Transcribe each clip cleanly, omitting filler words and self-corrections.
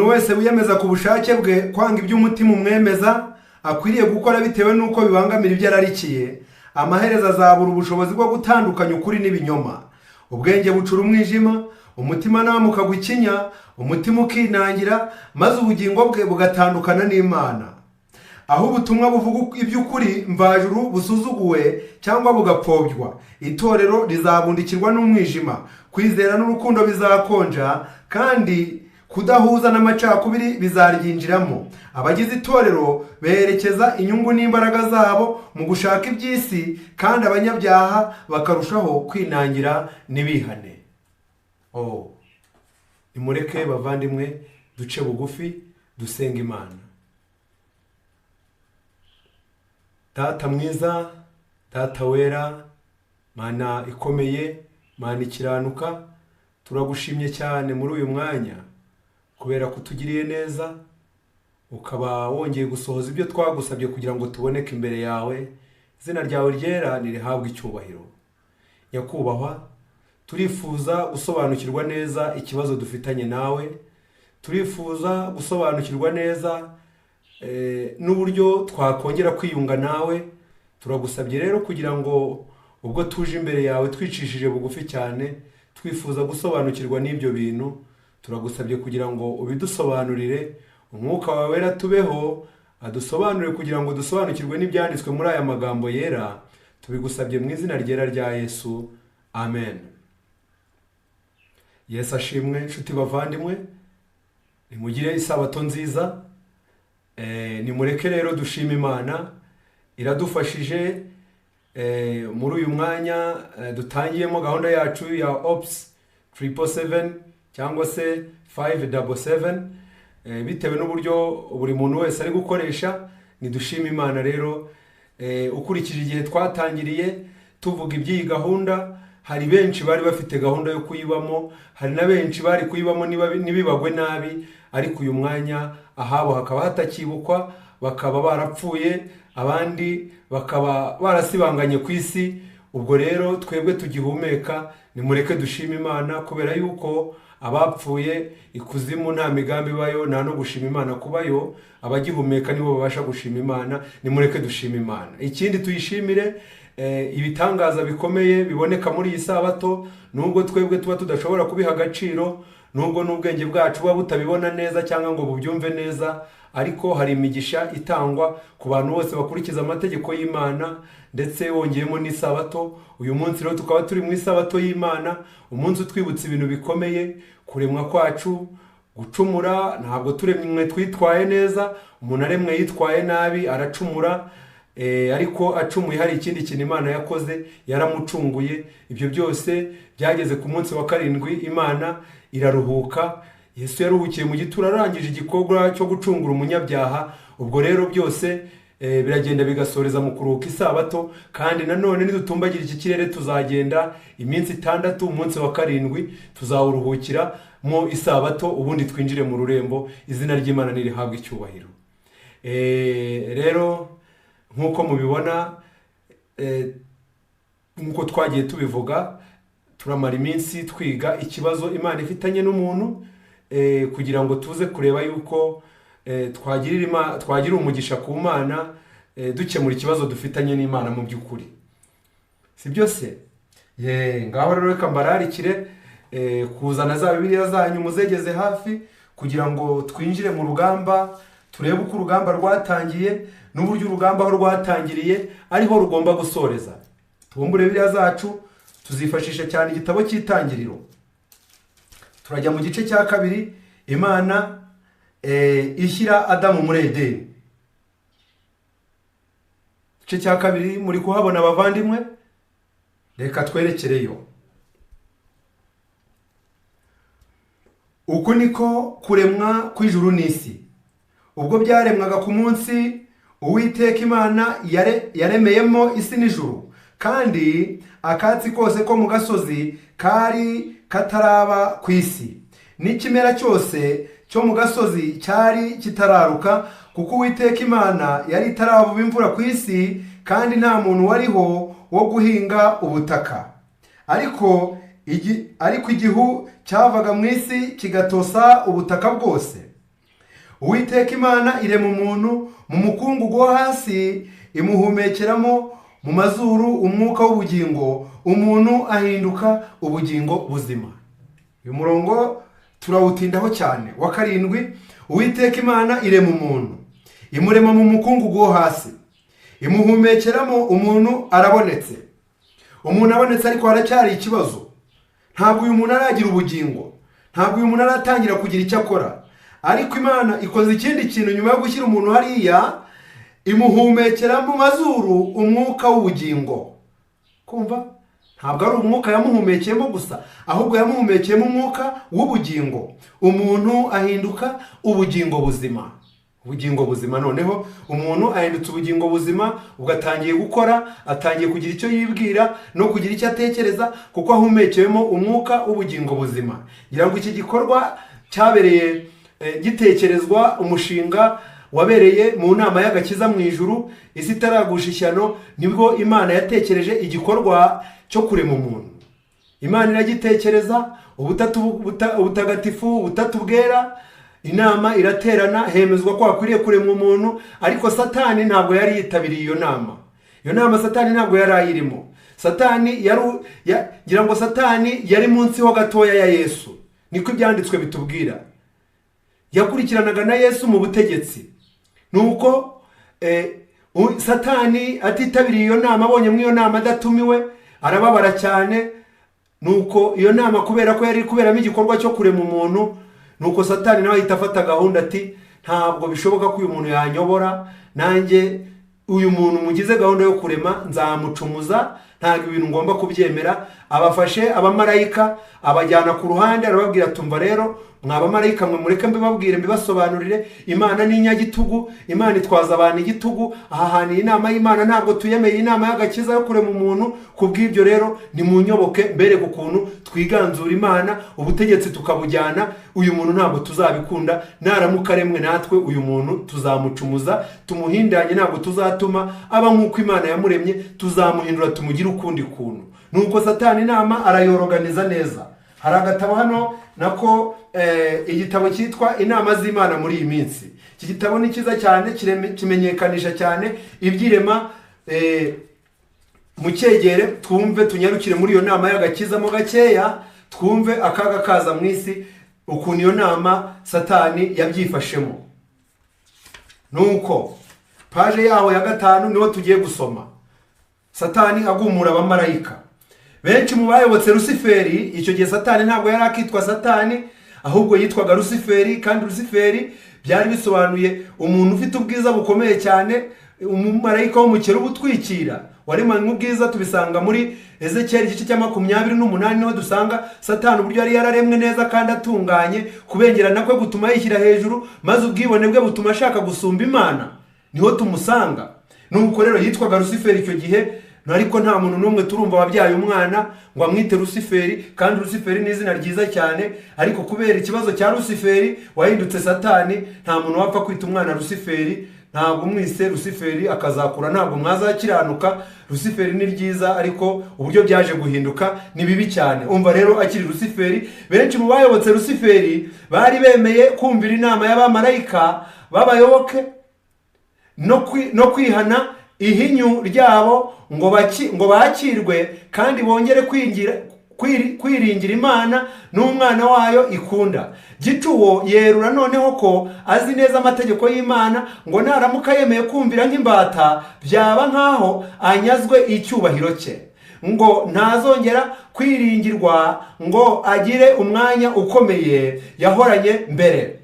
Umuntu wese wiyemeza ku bushake bwe kwanga iby'umutima umwemeza akwiriye gukora bitewe n'uko bibangamira ibyo ararikiye, amaherezo azabura ubushobozi bwo gutandukanya ukuri n'ibinyoma. Ubwenge bucura umwijima, umutimanama ukagwa ikinya, umutima ukinangira, maze ubugingo bwe bugatandukana n'Imana. Aho ubutumwa buvuga iby'ukuri mvajuru busuzuguwe cyangwa bugapfobwa, itorero rizabundikirwa n'umwijima, kwizera n'urukundo bizakonja, kandi kudahuza n'amacakubiri bizaryinjiramo. Abagize itorero berekeza inyungu n'imbaraga zabo mu gushaka iby'isi, kandi abanyabyaha bakarushaho kwinangira n'ibihane. Oh, nimureke bavandimwe duce bugufi dusenga Imana. Data mwiza, Data wera, Mana ikomeye, Mana ikiranuka, turagushimye cyane muri uyu mwanya kubera kutugiriye neza, ukaba wongeye gusohoza ibyo twagusabye kugira ngo tuboneke imbere yawe. Izina ryawe ryera nirihabwe icyubahiro. Nyakubahwa, turifuza gusobanukirwa neza ikibazo dufitanye nawe, turifuza gusobanukirwa neza n'uburyo twakongera kwiyunga nawe. Turagusabye rero kugira ngo ubwo tuje imbere yawe twicishije bugufi cyane, twifuza gusobanukirwa n'ibyo bintu, turagusabye kugira ngo ubidusobanurire. Umwuka wawe wera tubeho, adusobanurire kugira ngo dusobanukirwe n'ibyanditswe muri aya magambo yera. Tubigusabye mu izina ryera rya Yesu, amen. Yesu ashimwe. Nshuti bavandimwe, nimugire isabato nziza. Nimureke rero dushima Imana iradufashije muri uyu mwanya dutangiyemo gahunda yacu ya Ops 777 cyangwa se 577, bitewe n'uburyo buri muntu wese ari gukoresha. Nidushima Imana rero. Ukurikije igihe twatangiriye tuvuga iby'iyi gahunda, hari benshi bari bafite gahunda yo kuyibamo, hari na benshi bari kuyibamo ntibibagwe nabi, ariko uyu mwanya ahabo hakaba hatakibukwa, bakaba barapfuye, abandi bakaba barasibanganye ku isi. Ubwo rero twebwe tugihumeka, nimureke dushima Imana kubera yuko abapfuye ikuzimu nta migambi bayo, nta no gushima Imana kubayo. Abagihumeka nibo babasha gushima Imana. Nimureke dushima Imana. Ikindi tuyishimire ibitangaza bikomeye biboneka muri iyi sabato, nubwo twebwe tuba tudashobora kubiha agaciro, nubwo n'ubwenge bwacu buba butabibona neza cyangwa ngo bubyumve neza, ariko hari imigisha itangwa ku bantu bose bakurikiza amategeko y'Imana, ndetse wongeyemo n'isabato. Uyu munsi rero tukaba turi mu isabato y'Imana, umunsi utwibutsa ibintu bikomeye, kuremwa kwacu, gucumura. Ntabwo turemwe twitwaye neza, umuntu aremwe yitwaye nabi aracumura, ariko acumuye hari ikindi kintu Imana yakoze, yaramucunguye. Ibyo byose byageze ku munsi wa karindwi, Imana iraruhuka. Yesu yaruhukiye mu gituro arangije igikorwa cyo gucungura umunyabyaha. Ubwo rero byose biragenda bigasoreza mu kuruhuka isabato. Kandi nanone nidutumbagira iki kirere tuzagenda iminsi 6, umunsi wa karindwi tuzawuruhukira mu isabato, ubundi twinjire mu rurembo. Izina ry'Imana nirihabwe icyubahiro. Rero nk'uko mubibona, nk'uko twagiye tubivuga, turamara iminsi twiga ikibazo Imana ifitanye n'umuntu, kugira ngo tuze kureba yuko twagira umugisha ku Mana, dukemura ikibazo dufitanye n'Imana mu by'ukuri, si byose? Ngaho rero reka mbararikire kuzana za Bibiliya zanyu muzegeze hafi, kugira ngo twinjire mu rugamba, turebe uko urugamba rwatangiye n'uburyo urugamba aho rwatangiriye ariho rugomba gusoreza. Tubumbure Bibiliya zacu, tuzifashisha cyane igitabo cy'Itangiriro. Turajya mu gice cya 2, Imana ishyira Adamu muri Edeni. Igice cya 2 muri kuhabona abavandimwe, reka twerekereyo. Uku niko kuremwa kw'ijuru n'isi. Ubwo byaremwaga ku munsi Uwiteka Imana yaremeyemo isi n'ijuru, kandi akatsi kose ko mu gasozi kari kataraba ku isi, n'ikimera cyose cyo mu gasozi cyari kitararuka, kuko Uwiteka Imana yari itaravuba imvura ku isi, kandi nta muntu wariho wo guhinga ubutaka. Ariko igihu cyavaga mu isi kigatosa ubutaka bwose. Uwiteka Imana irema umuntu mu mukungugu wo hasi, imuhumekeramo mu mazuru umwuka w'ubugingo, umuntu ahinduka ubugingo buzima. Uyu murongo turawutindaho cyane. Wa 7, Uwiteka Imana irema umuntu, imurema mu mukungugu wo hasi, imuhumekeramo, umuntu arabonetse. Umuntu abonetse, ariko haracyari ikibazo. Ntabwo uyu muntu aragira ubugingo, ntabwo uyu muntu aratangira kugira icyo akora. Ariko Imana ikoze ikindi kintu nyuma yo gushyira umuntu hariya, imuhumekera mu mazuru umwuka w'ubugingo. Kumva? Ntabwo ari umwuka yamuhumekeyemo gusa, ahubwo yamuhumekeyemo umwuka w'ubugingo. Umuntu ahinduka ubugingo buzima. Ubugingo buzima. Noneho umuntu ahindutse ubugingo buzima, ubwo atangiye gukora, atangiye kugira icyo yibwira no kugira icyo atekereza, kuko ahumekewemo umwuka w'ubugingo buzima. Ngira ngo iki gikorwa cyabereye gitekerezwa, umushinga wabereye mu nama y'agakiza mu ijuru, isi itaragusha ishyano, nibwo Imana yatekereje igikorwa cyo kurema umuntu. Imana iragitekereza, ubutatu ubutagatifu, ubutatu bwera, inama iraterana, hemezwa ko hakwiriye kuremwa umuntu. Ariko Satani ntabwo yari yitabiriye iyo nama. Iyo nama Satani ntabwo yari ayirimo. Satani yari ngira ngo Satani yari munsi ho gatoya ya Yesu, niko ibyanditswe bitubwira. Yakurikiranaga na Yesu mu butegetsi. Nuko Satani atitabiriye iyo nama, abonye mu iyo nama adatumiwe, arababara cyane. Nuko iyo nama, kubera ko yari kuberamo igikorwa cyo kurema umuntu, nuko Satani nawe ahita afata gahunda ati ntabwo bishoboka ko uyu muntu yanyobora, nanjye uyu muntu mugize gahunda yo kurema nzamucumuza, ntabwo ibintu ngomba kubyemera. Abafashe abamarayika abajyana ku ruhande, arababwira tumva rero mwa bamarayika mwe, mureke mbibabwire mbibasobanurire, Imana ni inyagitugu, Imana itwaza abantu igitugu, aha hantu iyi nama y'Imana ntabwo tuyemeye, inama y'agakiza yo kurema umuntu. Kubw'ibyo rero nimunyoboke mbereke ukuntu twiganzura Imana, ubutegetsi tukabujyana, uyu muntu ntabwo tuzabikunda, naramuka aremwe natwe uyu muntu tuzamucumuza, tumuhindanye, ntabwo tuzatuma aba nk'uko Imana yamuremye, tuzamuhindura tumugire ukundi kuntu. Nuko Satani inama arayoroganiza neza. Hari agatabo hano nako igitabo cyitwa Inama z'Imana muri iyi minsi. Iki gitabo ni cyiza cyane, kimenyekanisha cyane ibyirema. Mucyegere twumve, tunyarukire muri iyo nama y'agakiza mo gakeya, twumve akaga kaza mu isi, ukuntu iyo nama Satani yabyifashemo. Nuko paje yaho ya 5 niho tugiye gusoma. Satani agumura abamarayika. Benshi mu bayobotse Rusiferi, icyo gihe Satani ntabwo yari akitwa Satani, ahubwo yitwaga Rusiferi. Kandi Rusiferi byari bisobanuye umuntu ufite ubwiza bukomeye cyane, umumarayika w'umukerubu utwikira, waremanywe ubwiza. Tubisanga muri Ezekiel igice cya 28, niho dusanga Satani uburyo yari yararemwe neza kandi atunganye, kubengerana kwe gutuma yishyira hejuru, maze ubwibone bwe butuma ashaka gusumba Imana. Niho tumusanga. Nuko rero yitwaga Rusiferi icyo gihe, ariko nta muntu n'umwe turumva wabyaye umwana ngo amwite Rusiferi, kandi Rusiferi ni izina ryiza cyane, ariko kubera ikibazo cya Rusiferi wahindutse Satani, nta muntu wapfa kwita umwana Rusiferi. Ntabwo umwise Rusiferi akazakura, ntabwo mwazakiranuka. Rusiferi ni ryiza, ariko uburyo byaje guhinduka ni bibi cyane. Umva rero akiri Rusiferi, benshi mu bayobotse Rusiferi bari bemeye kumvira inama y'abamarayika babayoboke no kwihana ihinyu ryabo ngo bakirwe kandi bongere kwiringira Imana n'umwana wayo ikunda. Gicuwo yerura noneho ko azi neza amategeko y'Imana, ngo naramuka yemeye kumvira nk'imbata byaba nkaho anyazwe icyubahiro cye, ngo ntazongera kwiringirwa ngo agire umwanya ukomeye yahoranye mbere.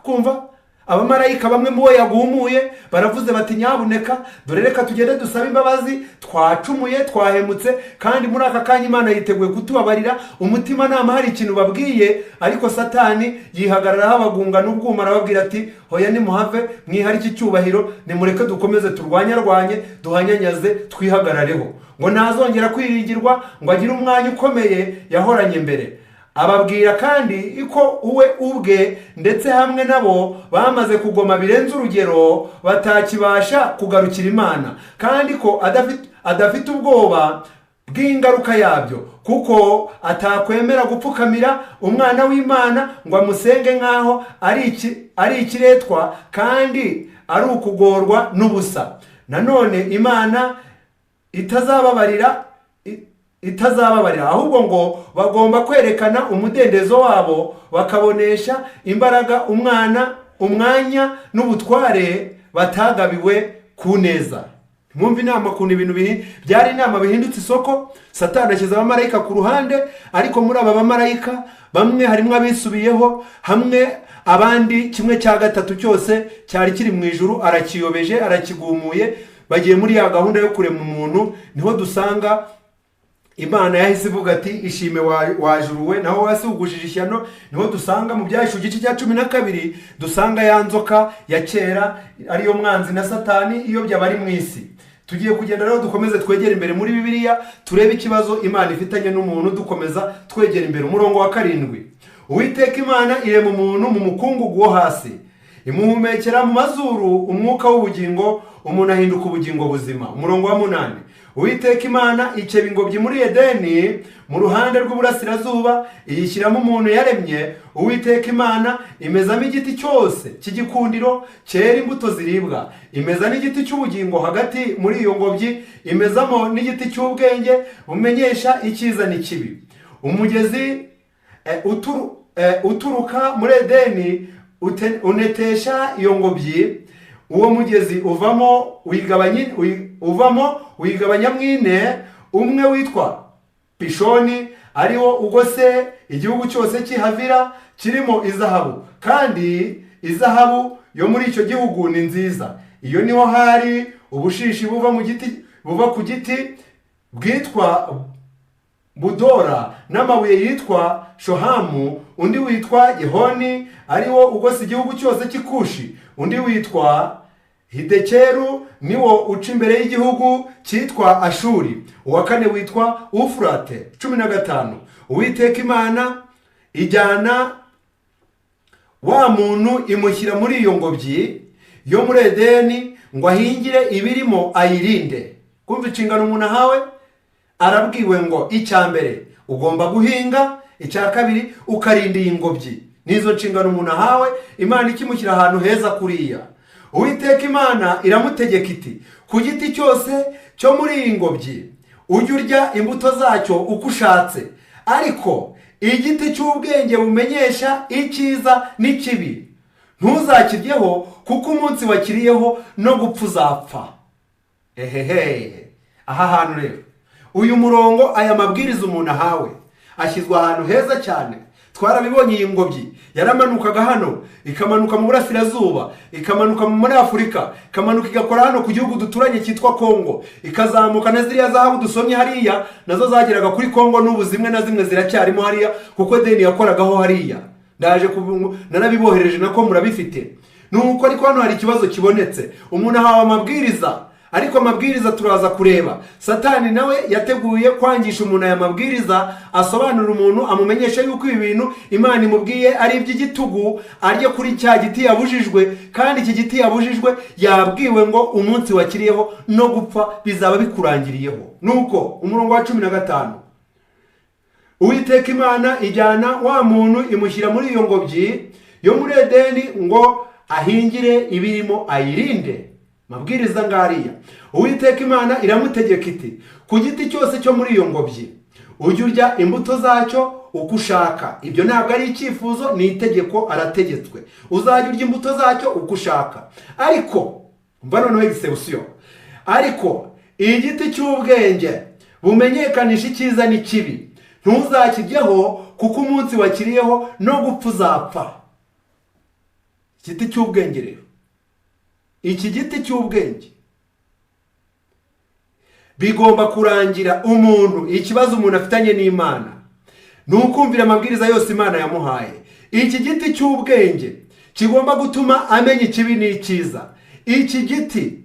Kumva abamarayika bamwe mu bo yagumuye baravuze bati nyabuneka dore reka tugende dusabe imbabazi, twacumuye twahemutse, kandi muri aka kanya Imana yiteguye kutubabarira. Umutima nama hari ikintu babwiye, ariko Satani yihagararaho abagunga n'ubwuma arababwira ati hoya nimuhave mwihari iki cyubahiro, nimureke dukomeze turwanyarwanye duhanyanyaze twihagarareho, ngo ntazongera kwiringirwa ngo agire umwanya ukomeye yahoranye mbere. Ababwira kandi ko uwe ubwe ndetse hamwe nabo bamaze kugoma birenze urugero batakibasha kugarukira Imana, kandi ko adafite ubwoba bw'ingaruka yabyo, kuko atakwemera gupfukamira umwana w'Imana ngo amusenge nk'aho ari ikiretwa kandi ari ukugorwa n'ubusa. Nanone Imana itazababarira, ahubwo ngo bagomba kwerekana umudendezo wabo bakabonesha imbaraga umwana, umwanya n'ubutware batagabiwe ku neza. Mwumva inama kuntu ibintu byari inama bihindutse isoko. Satani ashyize abamarayika ku ruhande, ariko muri aba bamarayika bamwe harimo abisubiyeho, hamwe abandi kimwe cya gatatu cyose cyari kiri mu ijuru arakiyobeje, arakigumuye, bagiye muri ya gahunda yo kurema umuntu. Niho dusanga Imana yahise ivuga ati ishime wajuruwe, naho wasugujije ishyano. Niho dusanga mu Byahishuwe igice cya 12 dusanga ya nzoka ya kera ariyo mwanzi na Satani iyobya abari mu isi. Tugiye kugenda rero dukomeze twegere imbere muri Bibiliya, turebe ikibazo Imana ifitanye n'umuntu, dukomeza twegera imbere. Umurongo wa 7, Uwiteka Imana irema umuntu mu mukungugu wo hasi, imuhumekera mu mazuru umwuka w'ubugingo, umuntu ahinduka ubugingo buzima. Umurongo wa 8, Uwiteka Imana ikeba ingobyi muri Edeni mu ruhande rw'uburasirazuba, iyishyiramo umuntu yaremye. Uwiteka Imana imezamo igiti cyose cy'igikundiro cyera imbuto ziribwa, imeza n'igiti cy'ubugingo hagati muri iyo ngobyi, imezamo n'igiti cy'ubwenge bumenyesha icyiza n'ikibi. Umugezi uturuka muri Edeni unetesha iyo ngobyi, uwo mugezi uvamo uyigabanya mwine, umwe witwa Pishoni ariwo ugose igihugu cyose cy'ihavira kirimo izahabu, kandi izahabu yo muri icyo gihugu ni nziza. Iyo niho hari ubushishi buva ku giti bwitwa Budora n'amabuye yitwa Shohamu, undi witwa Gihoni ariwo ugose igihugu cyose cy'Ikushi, undi witwa Hidekeru niwo uca imbere y'igihugu cyitwa Ashuri, uwa kane witwa Ufurate. 15, Uwiteka Imana ijyana wa muntu imushyira muri iyo ngobyi yo muri Edeni ngo ahingire ibirimo ayirinde. Kumva inshingano umuntu ahawe, arabwiwe ngo icya mbere ugomba guhinga, icya kabiri ukarinda iyi ngobyi. Nizo nshingano umuntu ahawe, Imana ikimushyira ahantu heza kuriya. Uwiteka Imana iramutegeka iti ku giti cyose cyo muri iyi ngobyi ujye urya imbuto zacyo uko ushatse, ariko igiti cy'ubwenge bumenyesha icyiza n'ikibi ntuzakiryeho, kuko umunsi wakiriyeho no gupfa uzapfa. Ehehe, aha hantu rero uyu murongo, aya mabwiriza umuntu ahawe ashyizwe ahantu heza cyane. Twarabibonye iyi ngobyi yaramanukaga hano, ikamanuka mu burasirazuba, ikamanuka muri Afurika, ikamanuka igakora hano ku gihugu duturanye cyitwa Kongo, ikazamuka na ziriya zahabu dusomye hariya nazo zageraga kuri Kongo, n'ubu zimwe na zimwe ziracyarimo hariya kuko Edeni yakoragaho hariya. Ndaje narabibohereje nako murabifite. Nuko ariko hano hari ikibazo kibonetse, umuntu ahawe amabwiriza, ariko amabwiriza turaza kureba. Satani nawe yateguye kwangisha umuntu aya mabwiriza, asobanura umuntu amumenyesha yuko ibi bintu Imana imubwiye ari iby'igitugu, arye kuri cya giti yabujijwe, kandi iki giti yabujijwe yabwiwe ngo umunsi wakiriyeho no gupfa bizaba bikurangiriyeho. Nuko umurongo wa 15, Uwiteka Imana ijyana wa muntu imushyira muri iyo ngobyi yo muri Edeni ngo ahingire ibirimo ayirinde. Mabwiriza ngariya. Uwiteka Imana iramutegeka iti ku giti cyose cyo muri iyo ngobyi ujye urya imbuto zacyo uko ushaka. Ibyo ntabwo ari icyifuzo, ni itegeko, arategetswe. Uzajya urya imbuto zacyo uko ushaka. Ariko mva noneho exception, ariko igiti cy'ubwenge bumenyekanisha icyiza n'ikibi ntuzakiryeho, kuko umunsi wakiriyeho no gupfa uzapfa. Igiti cy'ubwenge rero, iki giti cy'ubwenge bigomba kurangira umuntu ikibazo umuntu afitanye n'Imana ni ukumvira amabwiriza yose Imana yamuhaye. Iki giti cy'ubwenge kigomba gutuma amenya ikibi n'icyiza. Iki giti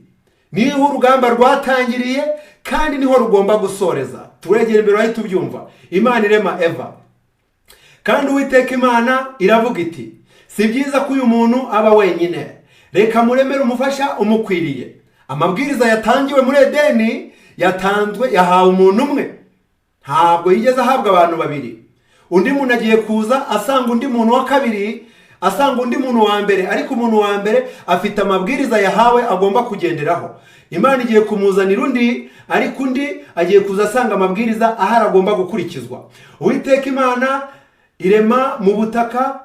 niho urugamba rwatangiriye kandi niho rugomba gusoreza. Turegera imbere aho tubyumva. Imana irema Eva, kandi Uwiteka Imana iravuga iti si byiza ko uyu muntu aba wenyine, reka muremere umufasha umukwiriye. Amabwiriza yatangiwe muri Edeni yatanzwe, yahawe umuntu umwe. Ntabwo yigeze ahabwa abantu babiri. Undi muntu agiye kuza asanga undi muntu wa kabiri, asanga undi muntu wa mbere, ariko umuntu wa mbere afite amabwiriza yahawe agomba kugenderaho. Imana igiye kumuzanira undi, ariko undi agiye kuza asanga amabwiriza ahari agomba gukurikizwa. Uwiteka Imana irema mu butaka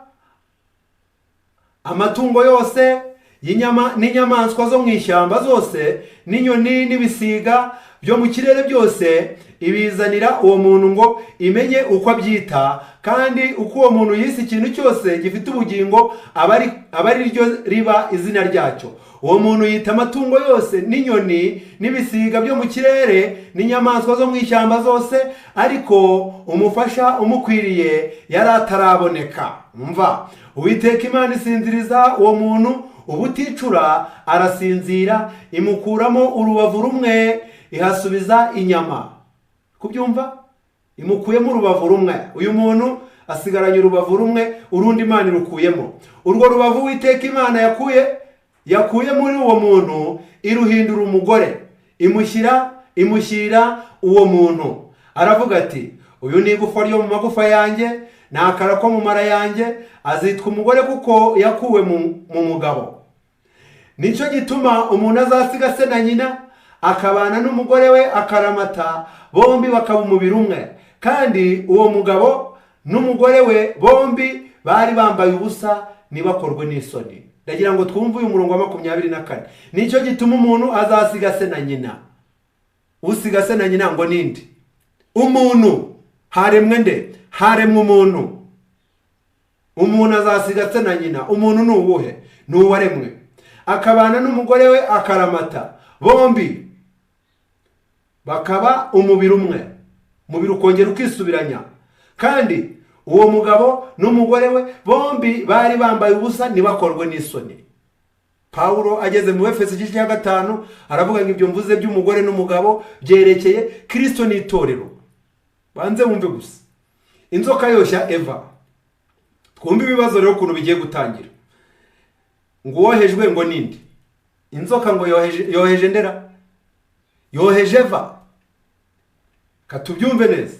amatungo yose y'inyama n'inyamaswa zo mu ishyamba zose n'inyoni n'ibisiga byo mu kirere byose, ibizanira uwo muntu ngo imenye uko abyita. Kandi uko uwo muntu yise ikintu cyose gifite ubugingo, aba ari ryo riba izina ryacyo. Uwo muntu yita amatungo yose n'inyoni n'ibisiga byo mu kirere n'inyamaswa zo mu ishyamba zose, ariko umufasha umukwiriye yari ataraboneka. Umva, Uwiteka Imana isinziriza uwo muntu ubuticura, arasinzira, imukuramo urubavu rumwe ihasubiza inyama. Kubyumva? Imukuyemo urubavu rumwe. Uyu muntu asigaranye urubavu rumwe, urundi Imana irukuyemo. Urwo rubavu Uwiteka Imana yakuye muri uwo muntu, iruhindura umugore, imushyira uwo muntu. Aravuga ati, uyu ni igufwa ryo mu magufa yanjye, ni akara ko mu mara yanjye, azitwa umugore kuko yakuwe mu mugabo. Nicyo gituma umuntu azasiga se na nyina, akabana n'umugore we akaramata, bombi bakaba umubiri umwe. Kandi uwo mugabo n'umugore we bombi bari bambaye ubusa, ntibakorwe n'isoni. Ndagira ngo twumve uyu murongo wa 24. Nicyo gituma umuntu azasiga se na nyina. Usiga se na nyina ngo ninde? Umuntu. Haremwe nde? Haremwe umuntu. Umuntu azasiga se na nyina. Umuntu ni uwuhe? Ni uwaremwe. Akabana n'umugore we akaramata, bombi bakaba umubiri umwe. Umubiri ukongera ukisubiranya. Kandi uwo mugabo n'umugore we bombi bari bambaye ubusa, ntibakorwe n'isoni. Pawulo ageze mu Efeso igice cya 5 aravuga ngo ibyo mvuze by'umugore n'umugabo byerekeye Kristo n'itorero. Banze wumve gusa. Inzoka yoshya Eva. Twumve ibibazo rero ukuntu bigiye gutangira. Ngo uwohejwe ngo ninde? Inzoka ngo yoheje ndera? Yoheje Eva. Katubyumve neza.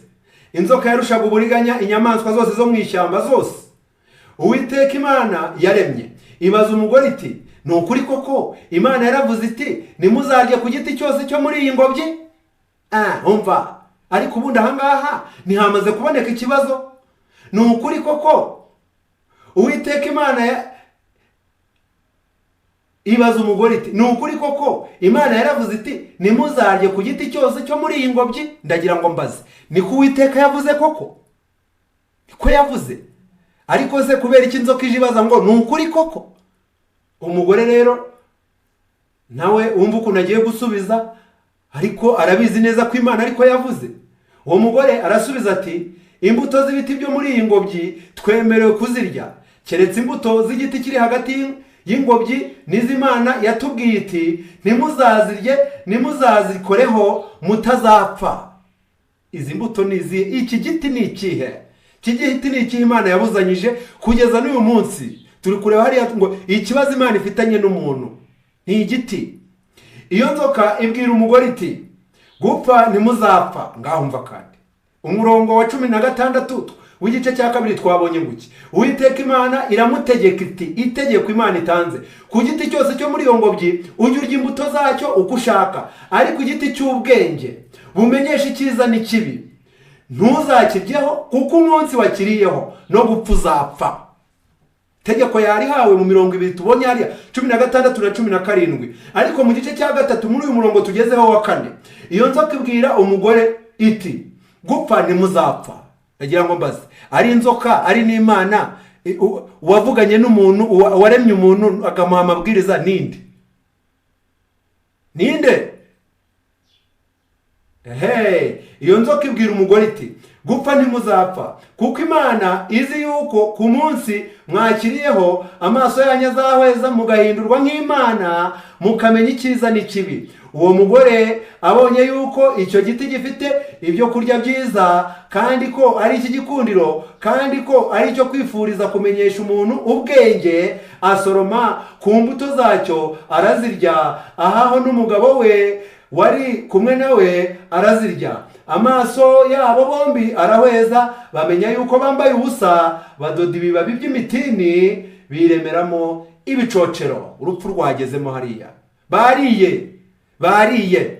Inzoka yarushaga uburiganya inyamaswa zose zo mu ishyamba zose Uwiteka Imana yaremye. Ibaza umugore iti, ni ukuri koko Imana yaravuze iti ntimuzarye ku giti cyose cyo muri iyi ngobyi? Umva, ariko ubundi ahangaha ntihamaze kuboneka ikibazo. Ni ukuri koko Uwiteka Imana ibaza umugore iti, ni ukuri koko Imana yaravuze iti ntimuzarye ku giti cyose cyo muri iyi ngobyi? Ndagira ngo mbaze, niko Uwiteka yavuze koko? Niko yavuze? Ariko se kubera iki inzoka ije ibaza ngo ni ukuri koko? Umugore rero nawe wumva ukuntu agiye gusubiza, ariko arabizi neza ko Imana ariko yavuze. Uwo mugore arasubiza ati, imbuto z'ibiti byo muri iyi ngobyi twemerewe kuzirya, keretse imbuto z'igiti kiri hagati y'ingobyi n'iz'Imana yatubwiye iti ntimuzazirye, ntimuzazikoreho mutazapfa. Izi mbuto ni izihe? Iki giti ni ikihe? Iki giti ni ikihe Imana yabuzanyije kugeza n'uyu munsi? Turi kureba hariya ngo ikibazo Imana ifitanye n'umuntu ni igiti. Iyo nzoka ibwira umugore iti gupfa ntimuzapfa. Ngaho umva kandi umurongo wa 16 w'igice cya 2 twabonye nguki. Uwiteka Imana iramutegeka iti, itegeko Imana itanze, ku giti cyose cyo muri iyo ngobyi ujye urya imbuto zacyo uko ushaka, ariko igiti cy'ubwenge bumenyesha icyiza n'ikibi ntuzakiryeho, kuko umunsi wakiriyeho no gupfa uzapfa. Tegeko yarihawe mu mirongo ibiri tubonye hariya 16 na 17. Ariko mu gice cya 3 muri uyu murongo tugezeho wa 4, iyo nzoka ibwira umugore iti gupfa ntimuzapfa. Ndagira ngo mbaze, ari inzoka ari n'Imana, uwavuganye n'umuntu, uwaremye umuntu akamuha amabwiriza ninde? Ninde? Iyo nzoka ibwira umugore iti gupfa ntimuzapfa, kuko Imana izi yuko ku munsi mwakiriyeho amaso yanyu azahweza mugahindurwa nk'Imana, mukamenya icyiza n'ikibi. Uwo mugore abonye yuko icyo giti gifite ibyo kurya byiza, kandi ko ari ik'igikundiro, kandi ko ari icyo kwifuriza kumenyesha umuntu ubwenge, asoroma ku mbuto zacyo arazirya, ahaho n'umugabo we wari kumwe nawe arazirya. Amaso yabo bombi arahweza, bamenya yuko bambaye ubusa, badoda ibibabi by'imitini biremeramo ibicocero. Urupfu rwagezemo hariya. Bariye, bariye,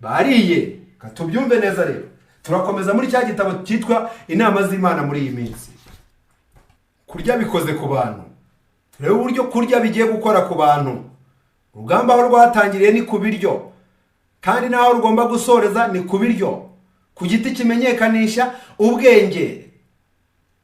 bariye. Katubyumve neza rero. Turakomeza muri cya gitabo cyitwa Inama z'Imana muri iyi minsi. Kurya bikoze ku bantu. Turebe uburyo kurya bigiye gukora ku bantu. Urugamba aho rwatangiriye ni ku biryo, kandi naho rugomba gusoreza ni ku biryo, ku giti kimenyekanisha ubwenge.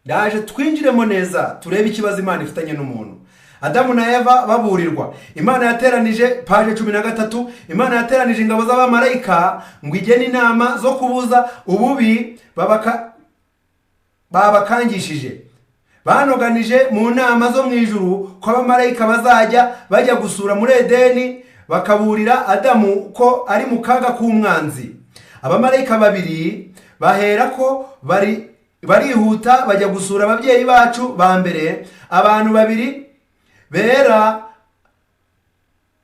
Ndaje twinjiremo neza turebe ikibazo Imana ifitanye n'umuntu. Adamu na Eva baburirwa. Imana yateranije, page 13, Imana yateranije ingabo z'abamarayika ngo igene inama zo kubuza ububi babakangishije. Banoganije mu nama zo mu ijuru ko abamarayika bazajya bajya gusura muri Edeni bakaburira Adamu ko ari mu kaga k'umwanzi. Abamarayika babiri bahera ko barihuta bajya gusura ababyeyi bacu ba mbere. Abantu babiri bera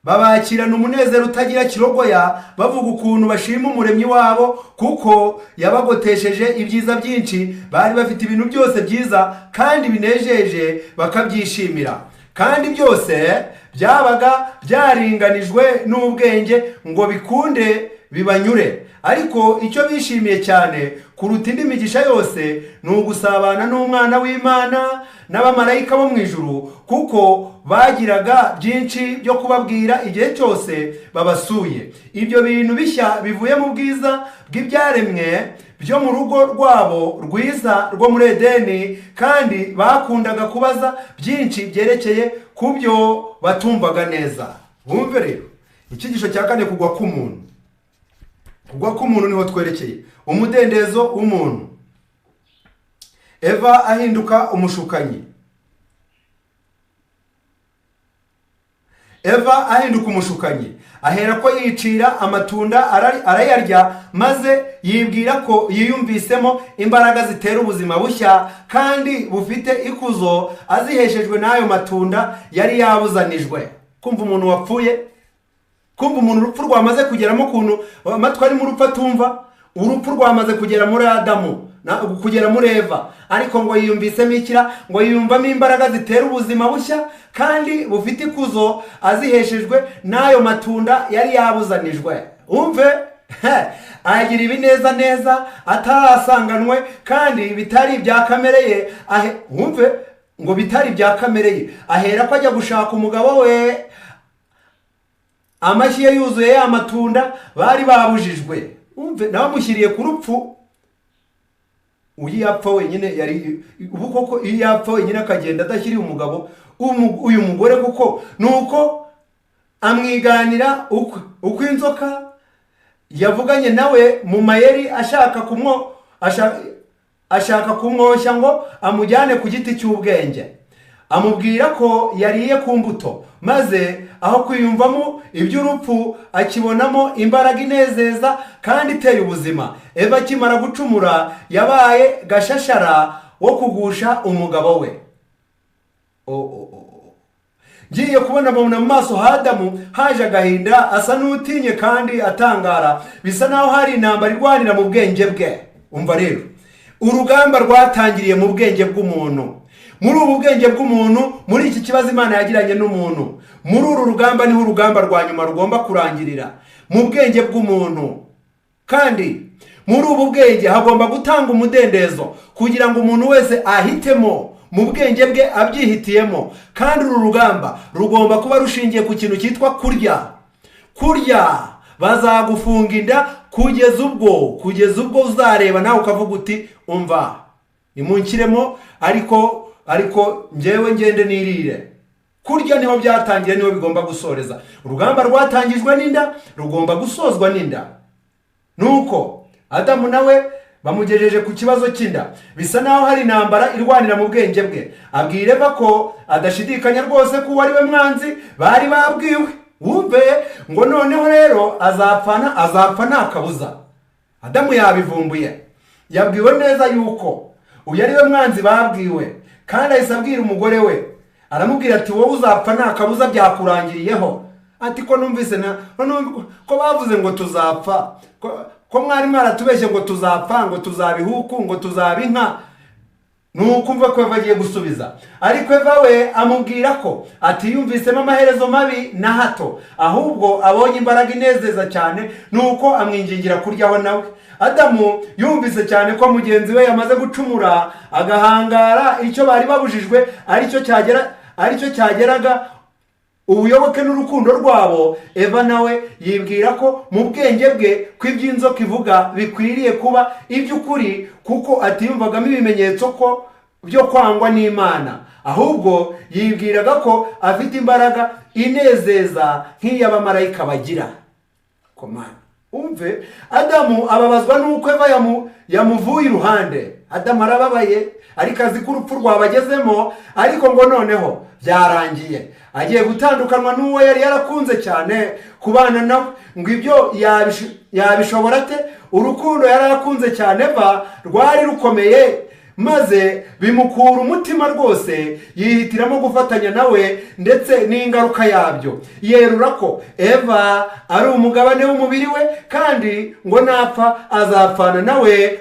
babakirana umunezero utagira kirogoya, bavuga ukuntu bashima umuremyi wabo kuko yabagotesheje ibyiza byinshi. Bari bafite ibintu byose byiza kandi binejeje, bakabyishimira, kandi byose byabaga byaringanijwe n'ubwenge ngo bikunde bibanyure. Ariko icyo bishimiye cyane kuruta indi migisha yose ni ugusabana n'umwana w'Imana n'abamarayika bo mu ijuru, kuko bagiraga byinshi byo kubabwira igihe cyose babasuye. Ibyo bintu bishya bivuye mu bwiza bw'ibyaremwe byo mu rugo rwabo rwiza rwo muri Edeni, kandi bakundaga kubaza byinshi byerekeye ku byo batumvaga neza. Bumve rero icyigisho cya kane, kugwa k'umuntu. Kugwa k'umuntu niho twerekeye, umudendezo w'umuntu. Eva ahinduka umushukanyi. Eva ahinduka umushukanyi, ahera ko yicira amatunda arayarya, maze yibwira ko yiyumvisemo imbaraga zitera ubuzima bushya kandi bufite ikuzo, aziheshejwe n'ayo matunda yari yabuzanijwe. Kumva umuntu wapfuye, kumva umuntu urupfu rwamaze kugeramo, ukuntu amatwi ari mu rupfu atumva, urupfu rwamaze kugera muri Adamu, kugera muri Eva, ariko ngo yiyumvisemo ikira, ngo yiyumvamo imbaraga zitera ubuzima bushya kandi bufite ikuzo, aziheshejwe n'ayo matunda yari yabuzanijwe. Umve, agira ibineza neza atarasanganwe kandi bitari ibya kamere ye. Umve ngo bitari ibya kamere ye, ahera ko ajya gushaka umugabo we, amashyi ye yuzuye ya matunda bari babujijwe. Umve, nawe amushyiriye ku rupfu. Uyu yapfa wenyine, yari ubu koko iyo yapfa wenyine akagenda adashyiriye umugabo uyu mugore, kuko nuko amwiganira uko inzoka yavuganye nawe mu mayeri, ashaka kumwoshya ngo amujyane ku giti cy'ubwenge. Amubwira ko yariye ku mbuto, maze aho kwiyumvamo iby'urupfu akibonamo imbaraga inezeza kandi iteye ubuzima. Eva akimara gucumura yabaye gashashara wo kugusha umugabo we. Ngiye kubona mu maso ha Adamu haje agahinda, asa n'utinye kandi atangara, bisa naho hari intambara irwanira mu bwenge bwe. Umva rero, urugamba rwatangiriye mu bwenge bw'umuntu. Muri ubu bwenge bw'umuntu, muri iki kibazo Imana yagiranye n'umuntu, muri uru rugamba niho urugamba rwa nyuma rugomba kurangirira, mu bwenge bw'umuntu. Kandi muri ubu bwenge hagomba gutanga umudendezo kugira ngo umuntu wese ahitemo mu bwenge bwe abyihitiyemo. Kandi uru rugamba rugomba kuba rushingiye ku kintu cyitwa kurya. Kurya bazagufunga inda kugeza ubwo uzareba nawe ukavuga uti umva nimunkiremo, ariko njyewe ngende nirire. Kurya niho byatangiye, niho bigomba gusoreza. Urugamba rwatangijwe n'inda rugomba gusozwa n'inda. Nuko Adamu nawe bamugejeje ku kibazo cy'inda, bisa naho hari intambara irwanira mu bwenge bwe. Abwira Eva ko adashidikanya rwose ko uwo ari we mwanzi bari babwiwe. Wumve ngo noneho rero azapfa nta kabuza. Adamu yabivumbuye, yabwiwe neza yuko uyu ari we mwanzi babwiwe, kandi ahise abwira umugore we, aramubwira ati wowe uzapfa nta kabuza, byakurangiriyeho. Ati ko numvise na ko bavuze ngo tuzapfa, ko mwari mwaratubeshye ngo tuzapfa, ngo tuzabihuku, ngo tuzaba inka. Nuko umva ko Eva agiye gusubiza, ariko Eva we amubwira ko atiyumvisemo amaherezo mabi na hato, ahubwo abonye imbaraga inezeza cyane, nuko amwingingira kuryaho nawe. Adamu yumvise cyane ko mugenzi we yamaze gucumura, agahangara icyo bari babujijwe, aricyo cyageraga ubuyoboke n'urukundo rwabo. Eva nawe yibwira ko mu bwenge bwe ko iby'inzoka ivuga bikwiriye kuba iby'ukuri, kuko atiyumvagamo ibimenyetso ko byo kwangwa n'Imana, ahubwo yibwiraga ko afite imbaraga inezeza nk'iy'abamarayika bagira. Komana umve, Adamu ababazwa n'uko Eva yamuvuye iruhande. Adamu arababaye, ariko azi ko urupfu rwabagezemo, ariko ngo noneho byarangiye, agiye gutandukanwa n'uwo yari yarakunze cyane kubana nawe. Ngo ibyo yabishobora ate? Urukundo yari akunze cyane Eva rwari rukomeye, maze bimukura umutima rwose, yihitiramo gufatanya nawe ndetse n'ingaruka yabyo. Yerura ko Eva ari umugabane w'umubiri we, kandi ngo napfa azapfana nawe,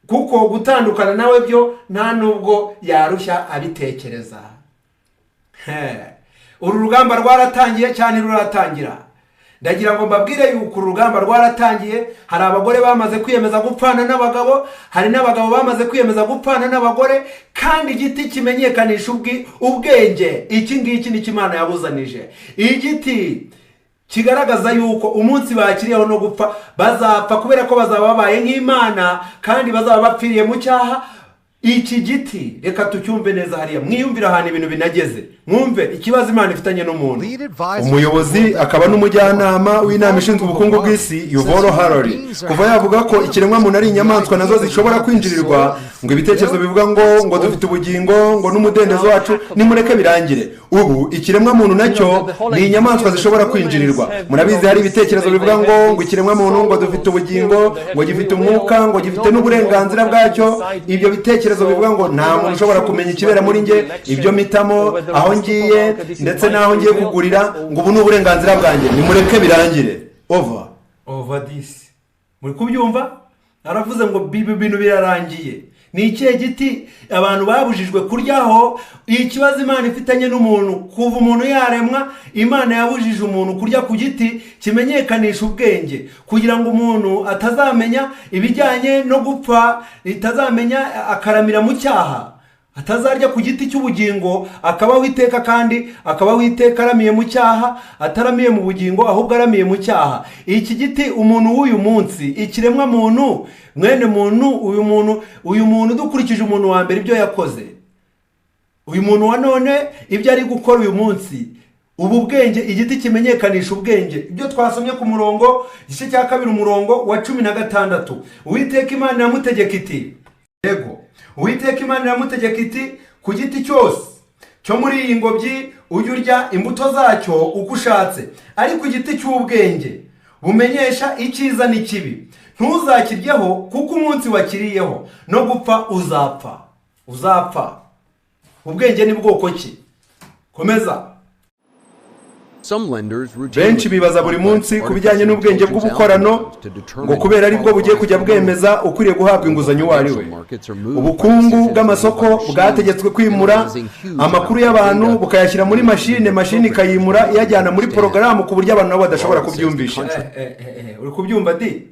kuko gutandukana nawe byo nta nubwo yarushya abitekereza. Uru rugamba rwaratangiye cyane, ruratangira. Ndagira ngo mbabwire yuko uru rugamba rwaratangiye. Hari abagore bamaze kwiyemeza gupfana n'abagabo, hari n'abagabo bamaze kwiyemeza gupfana n'abagore. Kandi igiti kimenyekanisha ubwenge, iki ngiki nicyo Imana yabuzanije. Igiti kigaragaza yuko umunsi bakiriyeho no gupfa bazapfa, kubera ko bazaba babaye nk'Imana kandi bazaba bapfiriye mu cyaha. Iki giti reka tucyumve neza hariya, mwiyumvire ahantu ibintu binageze, mwumve ikibazo Imana ifitanye n'umuntu. Umuyobozi akaba n'umujyanama w'inama ishinzwe ubukungu bw'isi, Yuval Harari, kuva yavuga ko ikiremwamuntu ari inyamaswa nazo zishobora kwinjirirwa, ngo ibitekerezo bivuga ngo dufite ubugingo, ngo n'umudendezo wacu, nimureke birangire. Ubu ikiremwamuntu nacyo ni inyamaswa zishobora kwinjirirwa. Murabizi, hari ibitekerezo bivuga ngo ikiremwamuntu ngo dufite ubugingo, ngo gifite umwuka, ngo gifite n'uburenganzira bwacyo. Ibyo bitekerezo bivuga ngo nta muntu ushobora kumenya ikibera muri nge, ibyo mpitamo, aho ngiye ndetse n'aho ngiye kugurira, ngo ubu ni uburenganzira bwanjye. Nimureke birangire. Over. Over this. Muri kubyumva? Aravuze ngo ibi bintu birarangiye. Ni ikihe giti abantu babujijwe kuryaho? Ikibazo Imana ifitanye n'umuntu kuva umuntu yaremwa, Imana yabujije umuntu kurya ku giti kimenyekanisha ubwenge, kugira ngo umuntu atazamenya ibijyanye no gupfa, itazamenya akaramira mu cyaha, atazarya ku giti cy'ubugingo akabaho iteka, kandi akabaho iteka aramiye mu cyaha, ataramiye mu bugingo ahubwo aramiye mu cyaha. Iki giti umuntu w'uyu munsi, ikiremwa muntu, mwene muntu, uyu muntu dukurikije umuntu wa mbere ibyo yakoze, uyu muntu wa none ibyo ari gukora uyu munsi, ubu bwenge, igiti kimenyekanisha ubwenge, ibyo twasomye ku murongo igice cya 2 umurongo wa 16. Uwiteka Imana iramutegeka iti, yego, Uwiteka Imana iramutegeka iti, ku giti cyose cyo muri iyi ngobyi ujye urya imbuto zacyo uko ushatse, ariko igiti cy'ubwenge bumenyesha icyiza n'ikibi ntuzakiryeho, kuko umunsi wakiriyeho no gupfa uzapfa. Uzapfa. Ubwenge ni bwoko ki? Komeza. Benshi bibaza buri munsi ku bijyanye n'ubwenge bw'ubukorano, ngo kubera aribwo bugiye kujya bwemeza ukwiriye guhabwa inguzanyo uwo ari we. Ubukungu bw'amasoko bwategetswe kwimura amakuru y'abantu bukayashyira muri mashine, mashine ikayimura iyajyana muri porogaramu ku buryo abantu nabo badashobora kubyumvisha. Uri kubyumva di?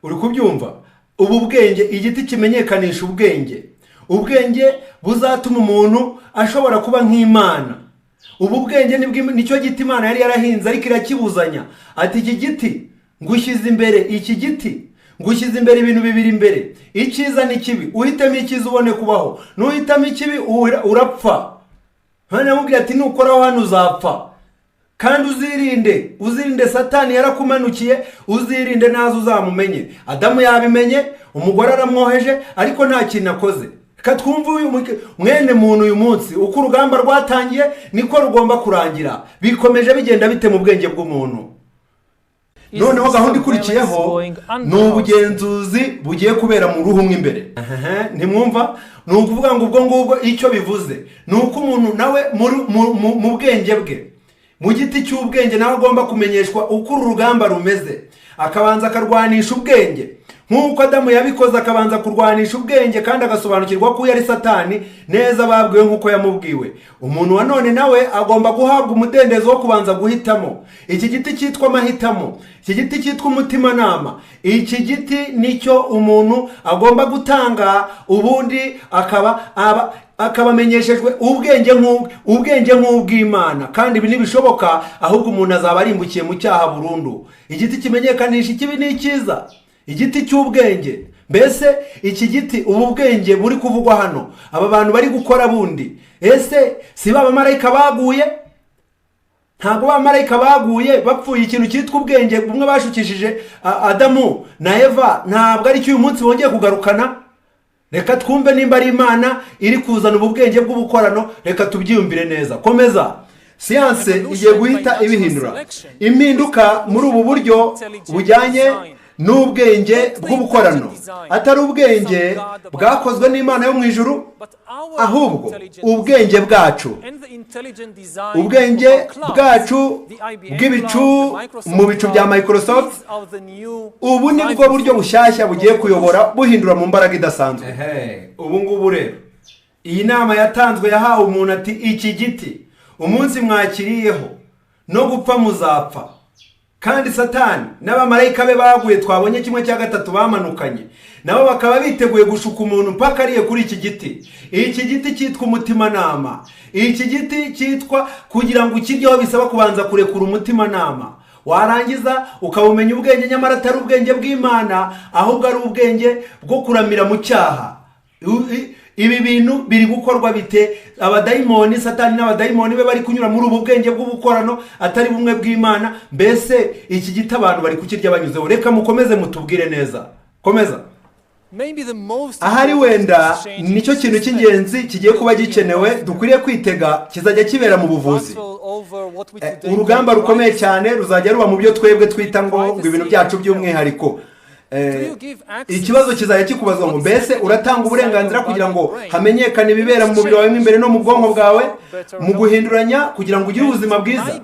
Uri kubyumva? Ubu bwenge, igiti kimenyekanisha ubwenge, ubwenge buzatuma umuntu ashobora kuba nk'Imana. Ubu bwenge nicyo giti Imana yari yarahinze, ariko irakibuzanya. Ati iki giti ngushyize imbere, iki giti ngushyize imbere ibintu bibiri imbere, icyiza n'ikibi, uhitemo icyiza ubone kubaho, nuhitamo ikibi urapfa. Hano yamubwiye ati nukoraho hano uzapfa, kandi uzirinde Satani yarakumanukiye, uzirinde nazo uzamumenye. Adamu yabimenye, umugore aramwoheje, ariko nta kintu akoze. Katwumva uyu mwene muntu uyu munsi uko urugamba rwatangiye niko rugomba kurangira. Bikomeje bigenda bite mu bwenge bw'umuntu? Noneho gahunda ikurikiyeho ni ubugenzuzi bugiye kubera mu ruhu mw'imbere. Ntimwumva? Ni ukuvuga ngo ubwo ngubwo icyo bivuze ni uko umuntu nawe mu bwenge bwe, Mu giti cy'ubwenge nawe agomba kumenyeshwa uko uru rugamba rumeze, akabanza akarwanisha ubwenge nk'uko Adamu yabikoze, akabanza kurwanisha ubwenge kandi agasobanukirwa ko uyu ari Satani neza babwiwe nk'uko yamubwiwe. Umuntu wa none nawe agomba guhabwa umudendezo wo kubanza guhitamo. Iki giti cyitwa amahitamo, iki giti cyitwa umutimanama, iki giti nicyo umuntu agomba gutanga, ubundi akaba akabamenyeshejwe ubwenge nk'ubw'Imana. Kandi ibi ntibishoboka, ahubwo umuntu azaba arimbukiye mu cyaha burundu. Igiti kimenyekanisha ikibi n'icyiza, igiti cy'ubwenge. Mbese iki giti, ubu bwenge buri kuvugwa hano, aba bantu bari gukora bundi, ese si ba bamarayika baguye? Ntabwo bamarayika baguye bapfuye ikintu cyitwa ubwenge bumwe bashukishije Adamu na Eva, ntabwo ari cyo uyu munsi bongeye kugarukana. Reka twumve nimba ari Imana iri kuzana ubu bwenge bw'ubukorano, reka tubyiyumvire neza. Komeza. Siyanse igiye guhita ibihindura. Impinduka muri ubu buryo bujyanye n'ubwenge bw'ubukorano, atari ubwenge bwakozwe n'Imana yo mu ijuru, ahubwo ubwenge bwacu, ubwenge bwacu bw'ibicu mu bicu bya Microsoft. Ubu ni bwo buryo bushyashya bugiye kuyobora buhindura mu mbaraga idasanzwe. Ubu ngubu rero iyi nama yatanzwe yahawe umuntu ati iki giti umunsi mwakiriyeho no gupfa muzapfa. Kandi Satani n'abamarayika be baguye twabonye 1/3 bamanukanye, nabo bakaba biteguye gushuka umuntu mpaka ariye kuri iki giti. Iki giti cyitwa umutimanama, iki giti cyitwa kugira ngo ukiryeho bisaba kubanza kurekura umutimanama, warangiza ukabumenya ubwenge, nyamara atari ubwenge bw'Imana, ahubwo ari ubwenge bwo kuramira mu cyaha. Ibi bintu biri gukorwa bite? Abadayimoni, Satani n'abadayimoni be bari kunyura muri ubu bwenge bw'ubukorano atari bumwe bw'Imana. Mbese iki giti abantu bari kukirya banyuzeho? Reka mukomeze mutubwire neza. Komeza. Ahari wenda nicyo kintu cy'ingenzi kigiye kuba gikenewe, dukwiriye kwitega, kizajya kibera mu buvuzi. Urugamba rukomeye cyane ruzajya ruba mu byo twebwe twita ngo ibintu byacu by'umwihariko. Ikibazo kizajya kikubazwa ngo mbese uratanga uburenganzira kugira ngo hamenyekane ibibera mu mubiri wawe imbere no mu bwonko bwawe mu guhinduranya kugira ngo ugire ubuzima bwiza?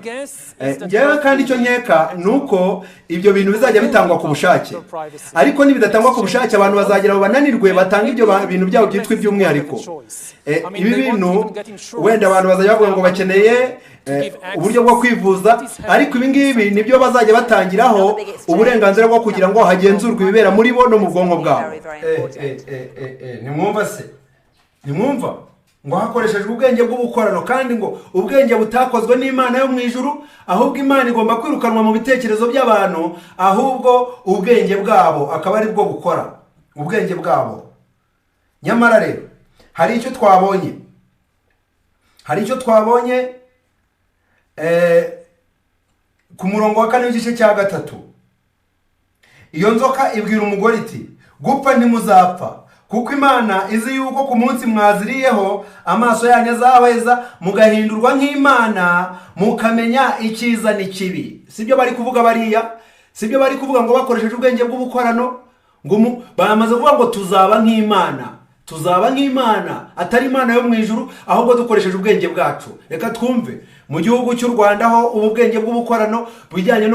Njyewe kandi icyo nkeka ni uko ibyo bintu bizajya bitangwa ku bushake, ariko nibidatangwa ku bushake abantu bazagera bananirwe batanga ibyo bintu byabo byitwa iby'umwihariko. Ibi bintu wenda abantu bazajya bavuga ngo bakeneye uburyo bwo kwivuza, ariko ibi ngibi nibyo bazajya batangiraho uburenganzira bwo kugira ngo hagenzurwe ibibera muri bo no mu bwonko bwabo. Nimwumva se? Nimwumva ngo hakoreshejwe ubwenge bw'ubukorano, kandi ngo ubwenge butakozwe n'Imana yo mu ijuru, ahubwo Imana igomba kwirukanwa mu bitekerezo by'abantu, ahubwo ubwenge bwabo akaba ari bwo bukora ubwenge bwabo. Nyamara rero hari icyo twabonye, hari icyo twabonye ku murongo wa 4 w'igice cya 3. Iyo nzoka ibwira umugore iti gupfa ntimuzapfa, kuko Imana izi yuko ku munsi mwaziriyeho amaso yanyu azabaheza mugahindurwa nk'Imana, mukamenya icyiza n'ikibi. Sibyo bari kuvuga bariya? Sibyo bari kuvuga ngo bakoresheje ubwenge bw'ubukorano, ngo bamaze kuvuga ngo tuzaba nk'Imana, tuzaba nk'Imana, atari Imana yo mu ijuru, ahubwo dukoresheje ubwenge bwacu. Reka twumve mu gihugu cy'u Rwanda ho ubu bwenge bw'ubukorano bujyanye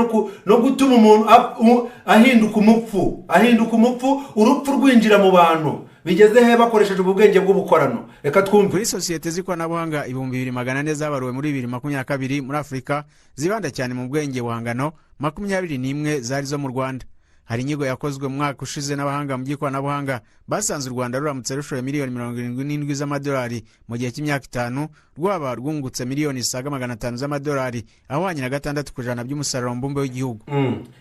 no gutuma umuntu ahinduka umupfu, ahinduka umupfu, urupfu rwinjira mu bantu, bigeze he bakoresheje ubu bwenge bw'ubukorano? Reka twumve. Kuri sosiyete z'ikoranabuhanga 2400 zabaruwe muri 2022 muri Afurika zibanda cyane mu bwenge buhangano, 21 zari zo mu Rwanda. Hari inyigo yakozwe mu mwaka ushize n'abahanga mu by'ikoranabuhanga basanze u Rwanda ruramutse rushoye miliyoni 77 z'amadolari mu gihe cy'imyaka 5, rwaba rwungutse miliyoni zisaga 500 z'amadolari, ahwanye na 6% by'umusaruro mbumbe w'igihugu.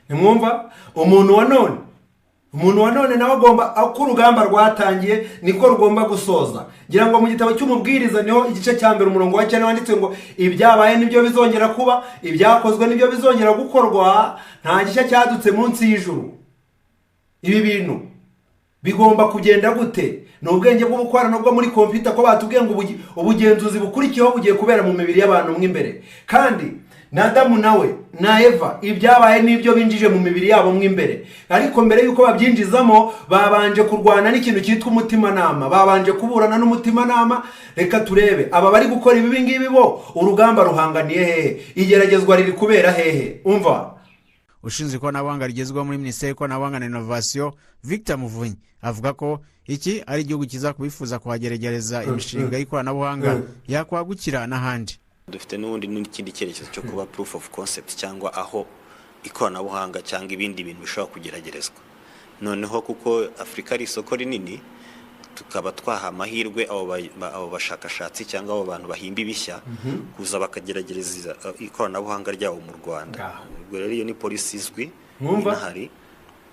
Nimwumva umuntu wa none, umuntu wa none nawe agomba, uko urugamba rwatangiye niko rugomba gusoza. Ngira ngo mu gitabo cy'umubwiriza niho igice cya 1 umurongo wa 9 wanditse ngo ibyabaye nibyo bizongera kuba, ibyakozwe nibyo bizongera gukorwa, nta gishya cyadutse munsi y'ijuru. Ibi bintu bigomba kugenda gute? Ni ubwenge bw'ubukorano bwo muri computer, ko batubwiye ngo ubugenzuzi bukurikiyeho bugiye kubera mu mibiri y'abantu mw'imbere. Kandi Na Adamu nawe na Eva ibyabaye n'ibyo binjije mu mibiri yabo mo imbere, ariko mbere y'uko babyinjizamo babanje kurwana n'ikintu cyitwa umutimanama, babanje kuburana n'umutimanama. Reka turebe aba bari gukora ibi ngibi bo urugamba ruhanganiye hehe, igeragezwa riri kubera hehe? Umva. Ushinzwe ikoranabuhanga rigezweho muri Minisiteri y'Ikoranabuhanga na Inovasiyo, Victor Muvunyi, avuga ko iki ari igihugu cyiza kubifuza kuhageregereza imishinga y'ikoranabuhanga yakwagukira n'ahandi. Dufite n'ubundi n'ikindi cyerekezo cyo kuba proof of concept, cyangwa aho ikoranabuhanga cyangwa ibindi bintu bishobora kugeragerezwa. Noneho kuko Afurika ari isoko rinini, tukaba twaha amahirwe abo bashakashatsi cyangwa abo bantu bahimba ibishya kuza bakagerageza ikoranabuhanga ryabo mu Rwanda. Ubwo rero iyo ni policy izwi Mwumva? inahari.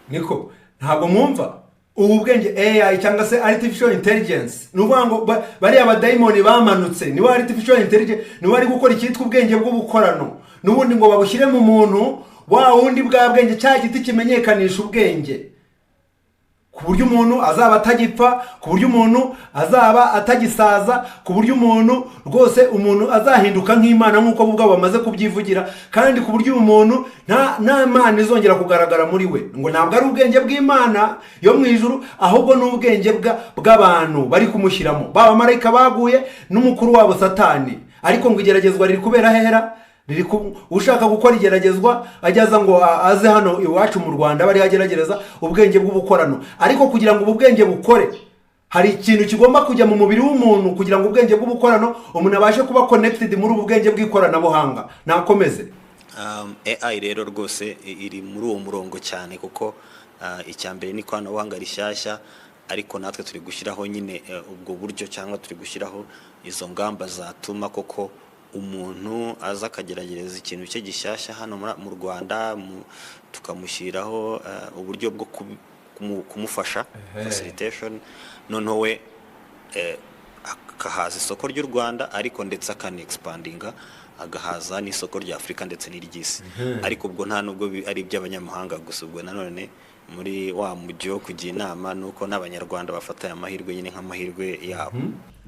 Niko, ntabwo mwumva ubu bwenge AI cyangwa se artificial intelligence? Ni ukuvuga ngo bariya badayimoni bamanutse niwe artificial intelligence, niwe ari gukora icyitwa ubwenge bw'ubukorano, n'ubundi ngo babushyire mu muntu wa wundi, bwa bwenge, cya giti kimenyekanisha ubwenge, ku buryo umuntu azaba atagipfa, ku buryo umuntu azaba atagisaza, ku buryo umuntu rwose umuntu azahinduka nk'Imana nk'uko bo ubwabo bamaze kubyivugira, kandi ku buryo uyu muntu nta Mana izongera kugaragara muri we. Ngo ntabwo ari ubwenge bw'Imana yo mu ijuru, ahubwo ni ubwenge bw'abantu bari kumushyiramo, ba bamarayika baguye n'umukuru wabo Satani. Ariko ngo igeragezwa riri kubera hera? Riri ushaka gukora igeragezwa ajya aza ngo aze hano iwacu mu Rwanda bari agerageza ubwenge bw'ubukorano. Ariko kugira ngo ubu bwenge bukore, hari ikintu kigomba kujya mu mubiri w'umuntu kugira ngo ubwenge bw'ubukorano umuntu abashe kuba connected muri ubu bwenge bw'ikoranabuhanga. Nakomeze. AI rero rwose iri muri uwo murongo cyane, kuko icya mbere ni ikoranabuhanga rishyashya, ariko natwe turi gushyiraho nyine ubwo buryo cyangwa turi gushyiraho izo ngamba zatuma koko umuntu aza akagerageza ikintu cye gishyashya hano mu Rwanda, tukamushyiriraho uburyo bwo kumufasha, facilitation, noneho we akahaza isoko ry'u Rwanda, ariko ndetse akana-expandinga agahaza n'isoko rya Afurika ndetse n'iry'isi. Ariko ubwo nta nubwo ari iby'abanyamahanga gusa. Ubwo nanone muri wa mujyi wo kujya inama nuko n'Abanyarwanda bafata aya mahirwe nyine nk'amahirwe yabo.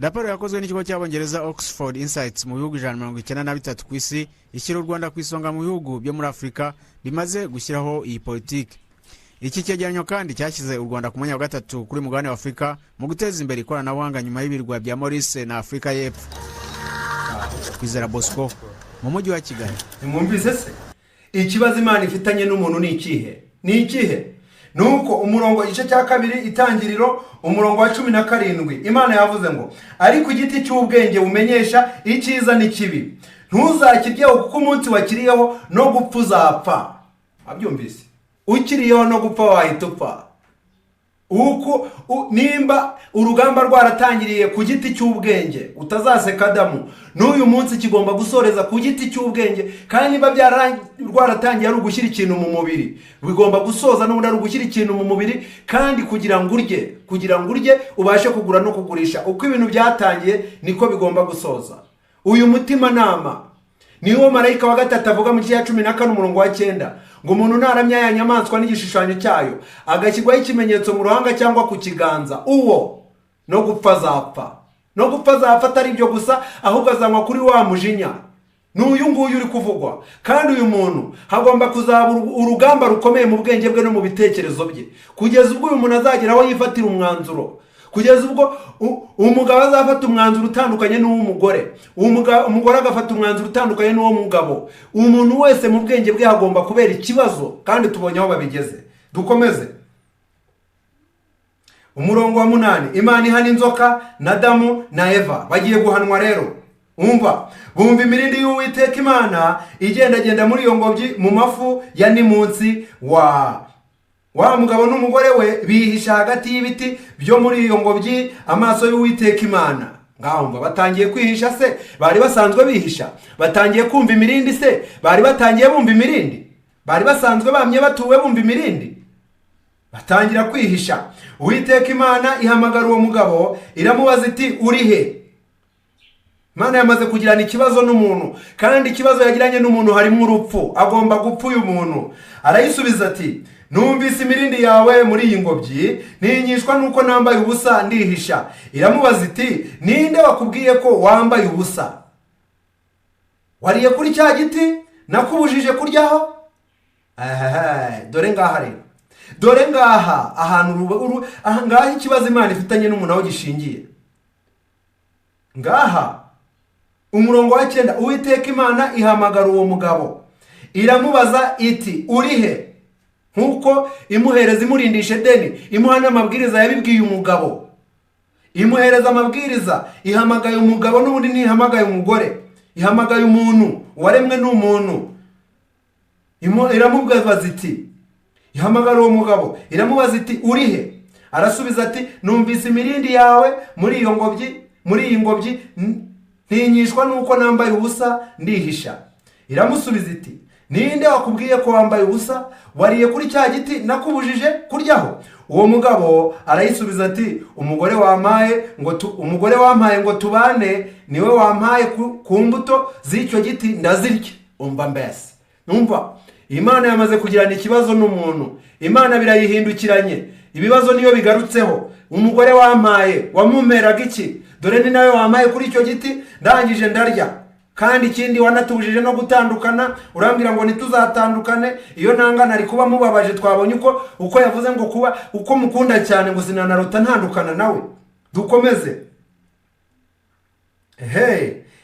Raporo yakozwe n'ikigo cy'Abongereza Oxford Insights mu bihugu 193 ku isi ishyira u Rwanda ku isonga mu bihugu byo muri Afurika bimaze gushyiraho iyi politiki. Iki cyegeranyo kandi cyashyize u Rwanda ku mwanya wa gatatu kuri mugabane wa Afurika mu guteza imbere ikoranabuhanga, nyuma y'ibirwa bya Maurice na Afurika y'Epfo. Kwizera Bosco mu mujyi wa Kigali. Nimwumvise se ikibazo Imana ifitanye n'umuntu ni ikihe? Ni ikihe? Nuko umurongo, igice cya 2 Itangiriro, umurongo wa 17, Imana yavuze ngo: "Ariko igiti cy'ubwenge bumenyesha icyiza n'ikibi ntuzakiryeho, kuko umunsi wakiriyeho no gupfa uzapfa." Abyumvise? Ukiriyeho no gupfa wahita upfa. Uko nimba urugamba rwaratangiriye ku giti cy'ubwenge, utazaseka Adamu, n'uyu munsi kigomba gusoreza ku giti cy'ubwenge. Kandi niba rwaratangiye ari ugushyira ikintu mu mubiri, bigomba gusoza n'ubundi ari ugushyira ikintu mu mubiri. Kandi kugira ngo urye ubashe kugura no kugurisha, uko ibintu byatangiye niko bigomba gusoza. Uyu mutimanama niwo marayika wa gatatu avuga mu gice cya 14 umurongo wa 9, ngo umuntu naramya ya nyamaswa n'igishushanyo cyayo, agashyirwaho ikimenyetso mu ruhanga cyangwa ku kiganza, uwo no gupfa azapfa. No gupfa azapfa. Atari ibyo gusa, ahubwo azanywa kuri wa mujinya. N'uyu nguyu uri kuvugwa. Kandi uyu muntu hagomba kuzaba urugamba rukomeye mu bwenge bwe no mu bitekerezo bye, kugeza ubwo uyu muntu azagera aho yifatira umwanzuro, kugeza ubwo umugabo azafata umwanzuro utandukanye n'uw'umugore, umugore agafata umwanzuro utandukanye n'uwo mugabo. Umuntu wese mu bwenge bwe hagomba kubera ikibazo, kandi tubonye aho babigeze. Dukomeze. Umurongo wa 8, Imana ihana inzoka na Adamu na Eva. Bagiye guhanwa rero. Umva: bumva imirindi y'Uwiteka Imana igendagenda muri iyo ngobyi mu mafu ya nimunsi wa mugabo n'umugore we bihisha hagati y'ibiti byo muri iyo ngobyi amaso y'Uwiteka Imana. Ngaho mva, batangiye kwihisha se bari basanzwe bihisha? Batangiye kumva imirindi se bari batangiye bumva imirindi? Bari basanzwe bamye batuwe bumva imirindi? Batangira kwihisha. Uwiteka Imana ihamagara uwo mugabo, iramubaza iti: "Uri he?" Imana yamaze kugirana ikibazo n'umuntu, kandi ikibazo yagiranye n'umuntu harimo urupfu, agomba gupfa uyu muntu. Arayisubiza ati: "Numvise imirindi yawe muri iyi ngobyi, ntinyishwa nuko nambaye ubusa, ndihisha." Iramubaza iti: "Ninde wakubwiye ko wambaye ubusa? Wariye kuri cya giti nakubujije kuryaho? Dore ngaha rero, dore ngaha ahantu ngaha ikibazo Imana ifitanye n'umuntu aho gishingiye. Ngaha umurongo wa 9, Uwiteka Imana ihamagara uwo mugabo iramubaza iti urihe? Nkuko imuhereza imurindisha Edeni, imuha n'amabwiriza yabibwiye umugabo, imuhereza amabwiriza, ihamagaye umugabo n'ubundi ntihamagaye umugore, ihamagaye umuntu waremwe n'umuntu. Iramubaza iti, ihamagara uwo mugabo iramubaza iti urihe? Arasubiza ati numvise imirindi yawe muri iyo ngobyi, muri iyi ngobyi ntinyishwa nuko nambaye ubusa ndihisha. Iramusubiza iti ninde wakubwiye ko wambaye ubusa? Wariye kuri cya giti nakubujije kuryaho? Uwo mugabo arayisubiza ati umugore wampaye ngo tubane niwe wampaye ku mbuto z'icyo giti ndazirya. Umva mbese, numva Imana yamaze kugirana ikibazo n'umuntu. Imana birayihindukiranye, ibibazo niyo bigarutseho. Umugore wampaye wamumeraga iki? Dore ni nawe wampaye kuri icyo giti ndangije ndarya, kandi ikindi wanatubujije no gutandukana, urambwira ngo ntituzatandukane. Iyo nangana ari kuba mubabaje, twabonye uko yavuze ngo kuba uko mukunda cyane ngo sinanarota ntandukana nawe. Dukomeze.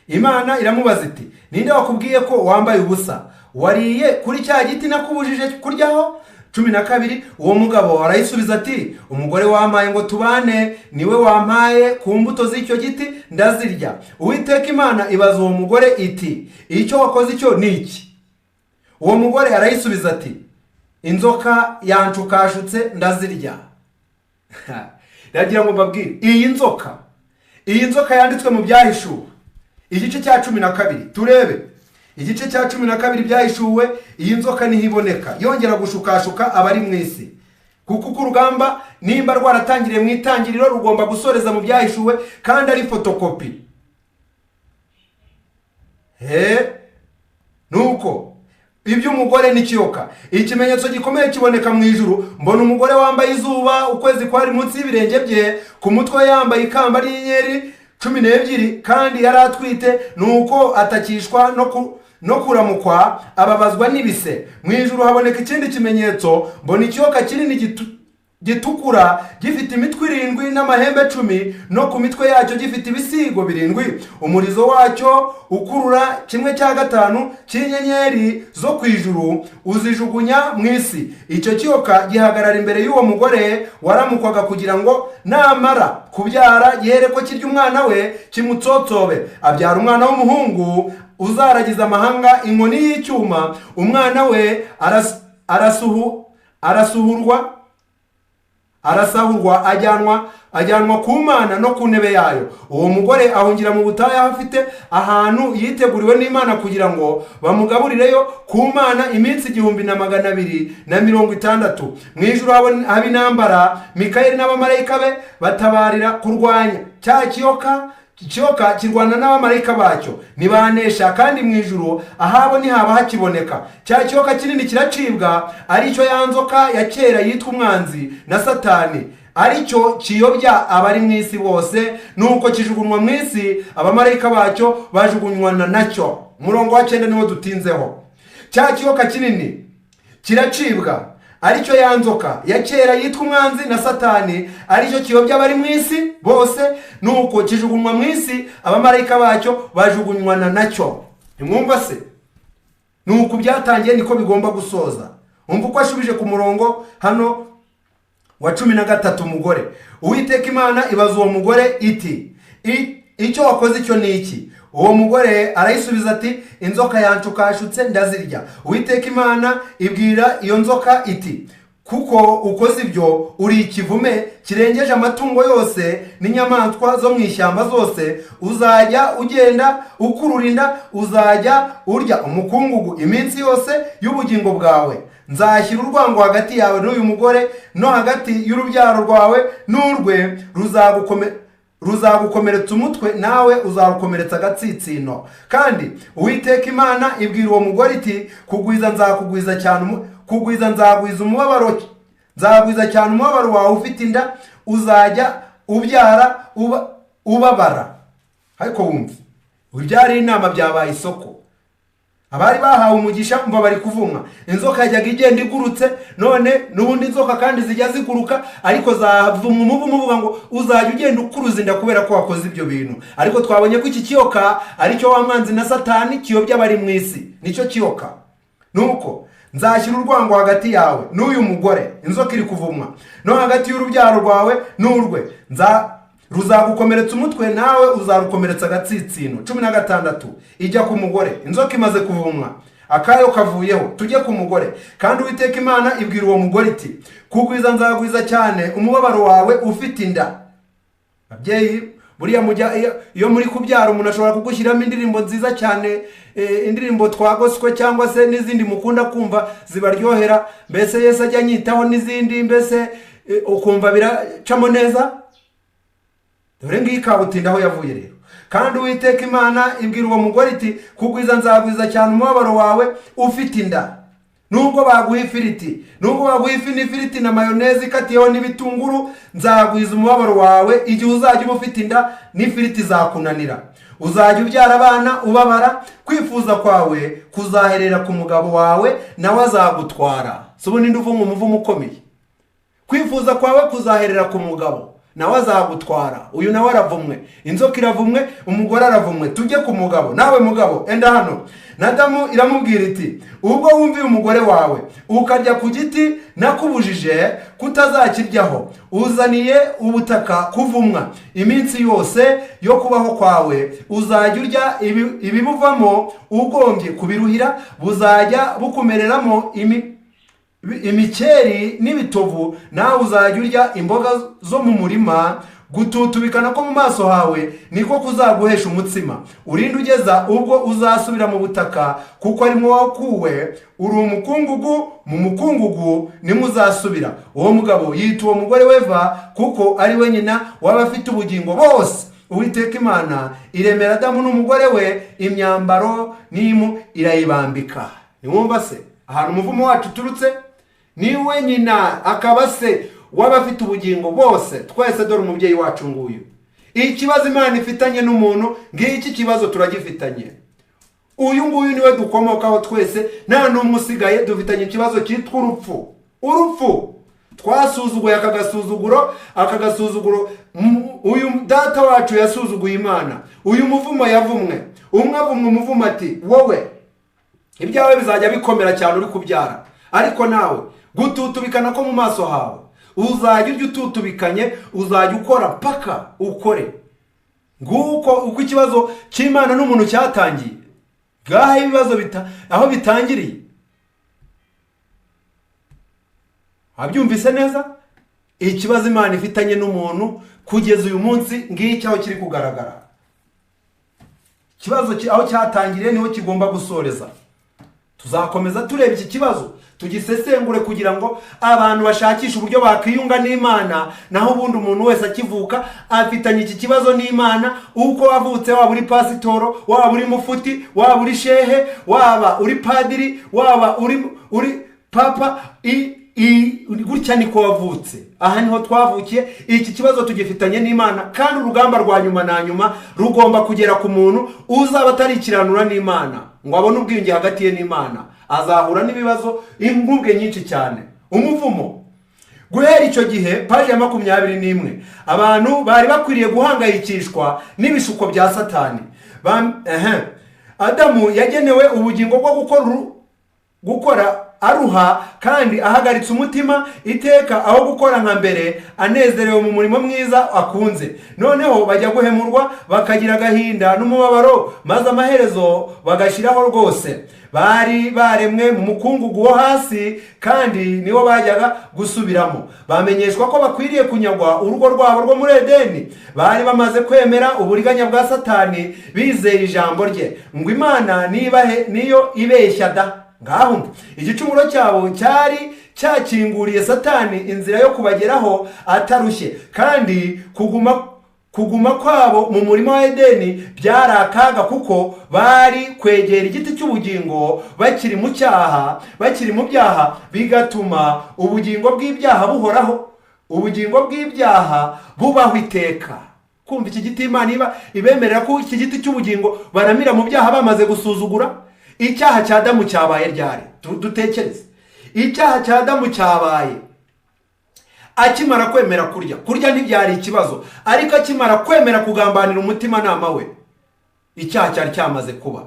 Imana iramubaza iti ninde wakubwiye ko wambaye ubusa? Wariye kuri cya giti nakubujije kuryaho? 12, uwo mugabo arayisubiza ati umugore wampaye ngo tubane niwe wampaye ku mbuto z'icyo giti ndazirya. Uwiteka Imana ibaza uwo mugore iti icyo wakoze icyo ni iki? Uwo mugore arayisubiza ati inzoka yanshukashutse ndazirya. Ndagira ngo mbabwire, iyi nzoka yanditswe mu Byahishuwe igice cya 12, turebe igice cya 12 byahishuwe. Iyi nzoka niho iboneka yongera gushukashuka abari mu isi, kuko urugamba nimba rwaratangiriye mu itangiriro rugomba gusoreza mu Byahishuwe, kandi ari fotokopi. Nuko iby'umugore n'ikiyoka, ikimenyetso gikomeye kiboneka mu ijuru. Mbona umugore wambaye izuba, ukwezi kwari munsi y'ibirenge bye, ku mutwe yambaye ikamba ry'inyenyeri 12, kandi yari atwite. Nuko atakishwa no kuramukwa, ababazwa n'ibise. Mu ijuru haboneka ikindi kimenyetso, mbona ikiyoka kinini gitukura gifite imitwe 7 n'amahembe 10, no ku mitwe yacyo gifite ibisigo 7. Umurizo wacyo ukurura 1/5 cy'inyenyeri zo ku ijuru uzijugunya mu isi. Icyo kiyoka gihagarara imbere y'uwo mugore waramukwaga, kugira ngo namara kubyara gihere ko kirya umwana we kimutsotsobe. Abyara umwana w'umuhungu uzaragiza amahanga inkoni y'icyuma. Umwana we arasahurwa ajyanwa ku Mana no ku ntebe yayo. Uwo mugore ahungira mu butayu, afite ahantu yiteguriwe n'Imana kugira ngo bamugaburireyo ku Mana iminsi 1260. Mu ijuru haba intambara, Mikayeli n'abamarayika be batabarira kurwanya cya kiyoka. Ikiyoka kirwana n'abamarayika bacyo ntibanesha, kandi mu ijuru ahabo ntihaba hakiboneka. Cya kiyoka kinini kiracibwa, aricyo ya nzoka ya kera yitwa umwanzi na Satani, aricyo kiyobya abari mu isi bose. Nuko kijugunywa mu isi, abamarayika bacyo bajugunywana nacyo. Umurongo wa 9 niwo dutinzeho. Cya kiyoka kinini kiracibwa, aricyo ya nzoka ya kera yitwa umwanzi na Satani, aricyo kiyobya abari mu isi bose. Nuko kijugunywa mu isi, abamarayika bacyo bajugunywana nacyo. Ntimwumva se? Nuko byatangiye niko bigomba gusoza. Umva uko ashubije ku murongo hano wa 13 umugore. Uwiteka Imana ibaza uwo mugore iti icyo wakoze icyo ni iki? Uwo mugore arayisubiza ati inzoka yanshukashutse ndazirya. Uwiteka Imana ibwira iyo nzoka iti kuko ukoze ibyo uri ikivume kirengeje amatungo yose n'inyamaswa zo mu ishyamba zose. Uzajya ugenda ukurura inda, uzajya urya umukungugu iminsi yose y'ubugingo bwawe. Nzashyira urwango hagati yawe n'uyu mugore, no hagati y'urubyaro rwawe n'urwe, ruzagukomeretsa umutwe nawe uzarukomeretsa agatsitsino. Kandi Uwiteka Imana ibwira uwo mugore iti kugwiza nzakugwiza cyane, kugwiza nzagwiza umubabaro, nzagwiza cyane umubabaro wawe ufite inda, uzajya ubyara ubabara. Ariko wumva, ibyari inama byabaye isoko. Abari bahawe umugisha umva bari kuvumwa. Inzoka yajyaga igenda igurutse, none n'ubundi inzoka kandi zijya ziguruka, ariko zavumwa umuvumo uvuga ngo uzajya ugenda ukuruza inda kubera ko wakoze ibyo bintu. Ariko twabonye ko iki kiyoka aricyo wa mwanzi na Satani kiyobya abari mu isi, nicyo kiyoka. Nuko nzashyira urwango hagati yawe n'uyu mugore, inzoka iri kuvumwa, no hagati y'urubyaro rwawe n'urwe, ruzagukomeretsa umutwe nawe uzarukomeretsa agatsitsino. 16 ijya ku mugore, inzoka imaze kuvumwa, akayo kavuyeho, tujye ku mugore. Kandi Uwiteka Imana ibwira uwo mugore iti kugwiza nzagwiza cyane umubabaro wawe ufite inda. Babyeyi, buriya mujya iyo muri kubyara umuntu ashobora kugushyiramo indirimbo nziza cyane, indirimbo twagoswe cyangwa se n'izindi mukunda kumva zibaryohera, mbese Yesu ajya anyitaho n'izindi, mbese ukumva biracamo neza. Dore ngiyi kabutinda aho yavuye rero. Kandi Uwiteka Imana ibwira uwo mugore iti kugwiza nzagwiza cyane umubabaro wawe ufite inda. Nubwo baguha ifiriti, nubwo baguha ifi n'ifiriti na mayoneze ikatiyeho n'ibitunguru, nzagwiza umubabaro wawe igihe uzajya uba ufite inda, n'ifiriti zakunanira. Uzajya ubyara abana ubabara, kwifuza kwawe kuzaherera ku mugabo wawe, nawe azagutwara. Si ubu ninde uvumwa umuvumo ukomeye? Kwifuza kwawe kuzaherera ku mugabo, nawe azagutwara. Uyu nawe aravumwe, inzoka iravumwe, umugore aravumwe. Tujye ku mugabo. Nawe mugabo enda hano. Nadamu iramubwira iti ubwo wumviye umugore wawe ukarya ku giti nakubujije kutazakiryaho, uzaniye ubutaka kuvumwa iminsi yose yo kubaho kwawe, uzajya urya ibibuvamo ugombye kubiruhira, buzajya bukumereramo imikeri n'ibitovu, nawe uzajya urya imboga zo mu murima. Gututubikana ko mu maso hawe niko kuzaguhesha umutsima, urinde ugeza ubwo uzasubira mu butaka, kuko arimo wakuwe, uri umukungugu, mu mukungugu nimuzasubira. Uwo mugabo yita uwo mugore weva, kuko ari we nyina w'abafite ubugingo bose. Uwiteka Imana iremera Adamu n'umugore we imyambaro n'imu irayibambika. Niwumva se ahantu umuvumo wacu uturutse? Niwe nyina akaba se w'abafite ubugingo bose. Twese dore umubyeyi wacu nguyu. Ikibazo Imana ifitanye n'umuntu ngiki kibazo turagifitanye. Uyu nguyu niwe dukomokaho twese, nta n'umwe usigaye. Dufitanye ikibazo cyitwa urupfu. Urupfu twasuzuguye, aka gasuzuguro uyu data wacu yasuzuguye Imana. Uyu muvumo yavumwe, umwe avumwe umuvumo ati wowe ibyawe bizajya bikomera cyane uri kubyara, ariko nawe gututubikana ko mu maso hawe uzajya urya ututubikanye, uzajya ukora paka ukore. Nguko uko ikibazo cy'Imana n'umuntu cyatangiye. Gaha ibibazo aho bitangiriye. Abyumvise neza? Ikibazo Imana ifitanye n'umuntu kugeza uyu munsi ngiki aho kiri kugaragara. Ikibazo aho cyatangiriye niho kigomba gusoreza. Tuzakomeza tureba iki kibazo tugisesengure kugira ngo abantu bashakishe uburyo bakiyunga n'Imana. Naho ubundi umuntu wese akivuka afitanye iki kibazo n'Imana. Uko wavutse, waba uri pasitoro, waba uri mufuti, waba uri shehe, waba uri padiri, waba uri papa, gutya niko wavutse. Aha niho twavukiye. Iki kibazo tugifitanye n'Imana, kandi urugamba rwa nyuma na nyuma rugomba kugera ku muntu uzaba atarikiranura n'Imana ngo abone ubwiyunge hagati ye n'Imana. Azahura n'ibibazo inkubwe nyinshi cyane. Umuvumo guhera icyo gihe, paji ya 21, abantu bari bakwiriye guhangayikishwa n'ibishuko bya Satani. Adamu yagenewe ubugingo bwo gukora aruha kandi ahagaritse umutima iteka, aho gukora nka mbere anezerewe mu murimo mwiza akunze. Noneho bajya guhemurwa bakagira agahinda n'umubabaro, maze amaherezo bagashiraho rwose. Bari baremwe mu mukungugu wo hasi kandi niwo bajyaga gusubiramo. Bamenyeshwa ko bakwiriye kunyagwa urugo rwabo rwo muri Edeni. Bari bamaze kwemera uburiganya bwa Satani, bizeye ijambo rye ngo Imana nibahe niyo ibeshya da. Ngaho igicumuro cyabo cyari cyakinguriye Satani inzira yo kubageraho atarushye, kandi kuguma kwabo mu murima wa Edeni byari akaga, kuko bari kwegera igiti cy'ubugingo bakiri mu cyaha, bakiri mu byaha, bigatuma ubugingo bw'ibyaha buhoraho, ubugingo bw'ibyaha bubaho iteka. Kumva iki giti Imana iba ibemerera ko iki giti cy'ubugingo baramira mu byaha bamaze gusuzugura. Icyaha cya Adamu cyabaye ryari? Dutekereze. Icyaha cya Adamu cyabaye akimara kwemera kurya. Kurya ntibyari ikibazo, ariko akimara kwemera kugambanira umutimanama we, icyaha cyari cyamaze kuba.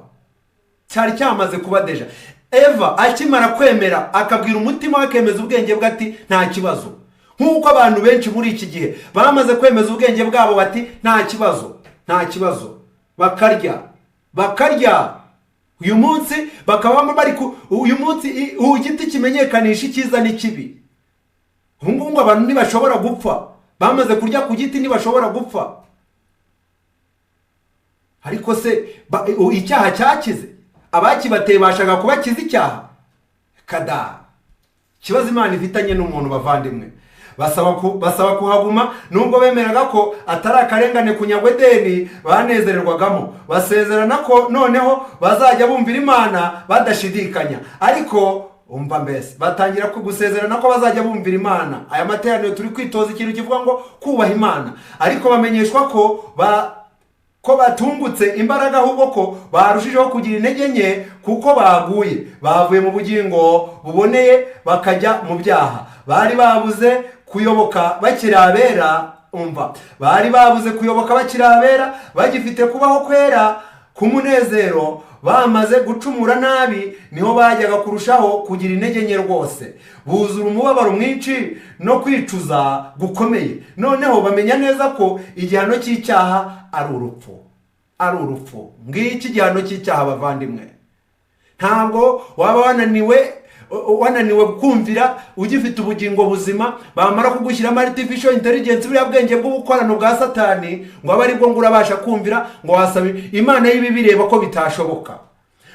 Cyari cyamaze kuba déjà. Eva akimara kwemera akabwira umutima we, akemeza ubwenge bwe ati nta kibazo. Nk'uko abantu benshi muri iki gihe bamaze kwemeza ubwenge bwabo bati nta kibazo, nta kibazo, bakarya, bakarya. Uyu munsi bakaba bari ku uyu munsi igiti kimenyekanisha icyiza n'ikibi. Ubu ngubu abantu ntibashobora gupfa, bamaze kurya ku giti ntibashobora gupfa. Ariko se icyaha cyakize? Abakibateye bashaka kubakiza icyaha? Kada. Ikibazo Imana ifitanye n'umuntu, bavandimwe, basaba kuhaguma nubwo bemeraga ko atari akarengane kunyagwa Edeni banezererwagamo. Basezerana ko noneho bazajya bumvira Imana badashidikanya. Ariko umva mbese batangira gusezerana ko bazajya bumvira Imana. Aya materaniro turi kwitoza ikintu kivuga ngo kubaha Imana, ariko bamenyeshwa ko batungutse imbaraga, ahubwo ko barushijeho kugira intege nke kuko baguye, bavuye mu bugingo buboneye bakajya mu byaha. Bari babuze kuyoboka bakiri abera, umva, bari babuze kuyoboka bakiri abera, bagifite kubaho kwera k'umunezero. Bamaze gucumura nabi niho bajyaga kurushaho kugira intege nke rwose, buzura umubabaro mwinshi no kwicuza gukomeye. Noneho bamenya neza ko igihano cy'icyaha ari urupfu, ari urupfu. Ngiki igihano cy'icyaha, bavandimwe. Ntabwo waba wananiwe kumvira ugifite ubugingo buzima, bamara kugushyiramo artificial intelligence, buriya bwenge bw'ubukorano bwa Satani, ngo abe aribwo ngo urabasha kumvira, ngo wasaba Imana y'ibi bireba ko bitashoboka.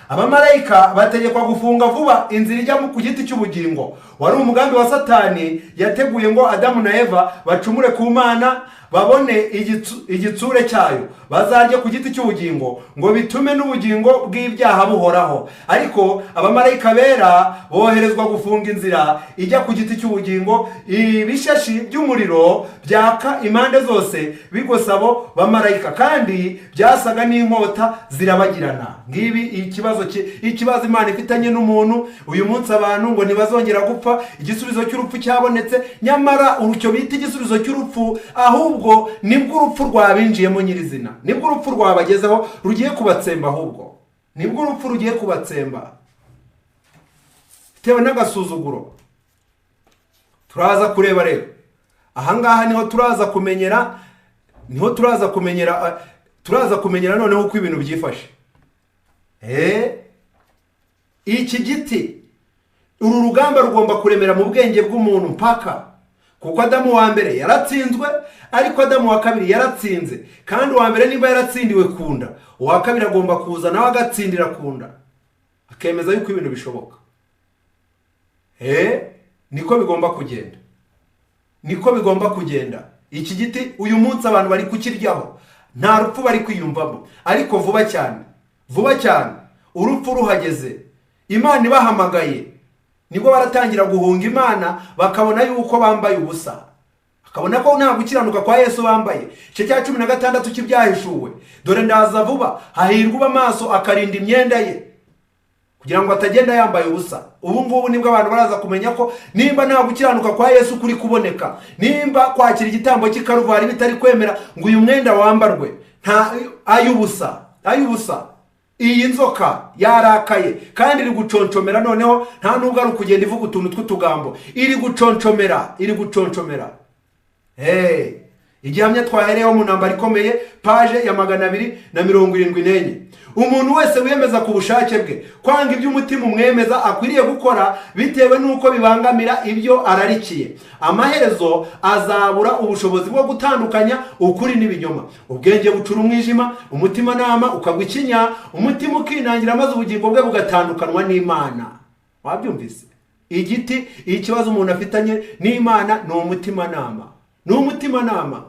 Abamarayika bategekwa gufunga vuba inzira ijya ku giti cy'ubugingo. Wari umugambi wa Satani yateguye ngo Adamu na Eva bacumure ku Mana, babone igitsure cyayo, bazarye ku giti cy'ubugingo, ngo bitume n'ubugingo bw'ibyaha buhoraho. Ariko abamarayika bera boherezwa gufunga inzira ijya ku giti cy'ubugingo. Ibishashi by'umuriro byaka impande zose bigose abo bamarayika, kandi byasaga n'inkota zirabagirana. Ngibi ikibazo Imana ifitanye n'umuntu. Uyu munsi abantu ngo ntibazongera gupfa, igisubizo cy'urupfu cyabonetse. Nyamara urupfu bita igisubizo cy'urupfu, ahubwo nibwo urupfu rwabinjiyemo nyirizina, nibwo urupfu rwabagezeho, rugiye kubatsemba. Ahubwo nibwo urupfu rugiye kubatsemba bitewe n'agasuzuguro. Turaza kureba rero ahangaha niho turaza kumenyera noneho uko ibintu byifashe. Iki giti, uru rugamba rugomba kuremera mu bwenge bw'umuntu mpaka, kuko Adamu wa mbere yaratsinzwe, ariko Adamu wa kabiri yaratsinze. Kandi uwa mbere niba yaratsindiwe kunda, uwa kabiri agomba kuza nawe agatsindira kunda, akemeza yuko ibintu bishoboka. Niko bigomba kugenda, niko bigomba kugenda. Iki giti uyu munsi abantu bari kukiryaho, nta rupfu bari kwiyumvamo, ariko vuba cyane, vuba cyane, urupfu ruhageze, Imana ibahamagaye, nibwo baratangira guhunga Imana, bakabona yuko bambaye ubusa, bakabona ko nta gukiranuka kwa Yesu bambaye. Igice cya 16 cy'Ibyahishuwe: "Dore ndaza vuba, hahirwa uba amaso akarinda imyenda ye, kugira ngo atagenda yambaye ubusa." Ubu ngubu nibwo abantu baraza kumenya ko nimba nta gukiranuka kwa Yesu kuri kuboneka, nimba kwakira igitambo cy'Ikaruvari bitari kwemera ngo uyu mwenda wambarwe, nta ay'ubusa, ay'ubusa. Iyi nzoka yarakaye kandi iri guconcomera. Noneho nta nubwo ari ukugenda ivuga utuntu tw'utugambo, iri guconcomera, iri guconcomera. Hey, igihamya twahereyeho mu ntambara ikomeye, page ya 274. Umuntu wese wiyemeza ku bushake bwe kwanga ibyo umutima umwemeza akwiriye gukora bitewe n'uko bibangamira ibyo ararikiye, amaherezo azabura ubushobozi bwo gutandukanya ukuri n'ibinyoma. Ubwenge bucura umwijima, umutimanama ukagwa ikinya, umutima ukinangira, maze ubugingo bwe bugatandukanwa n'Imana. Wabyumvise? Igiti, ikibazo umuntu afitanye n'Imana ni umutimanama, ni umutimanama.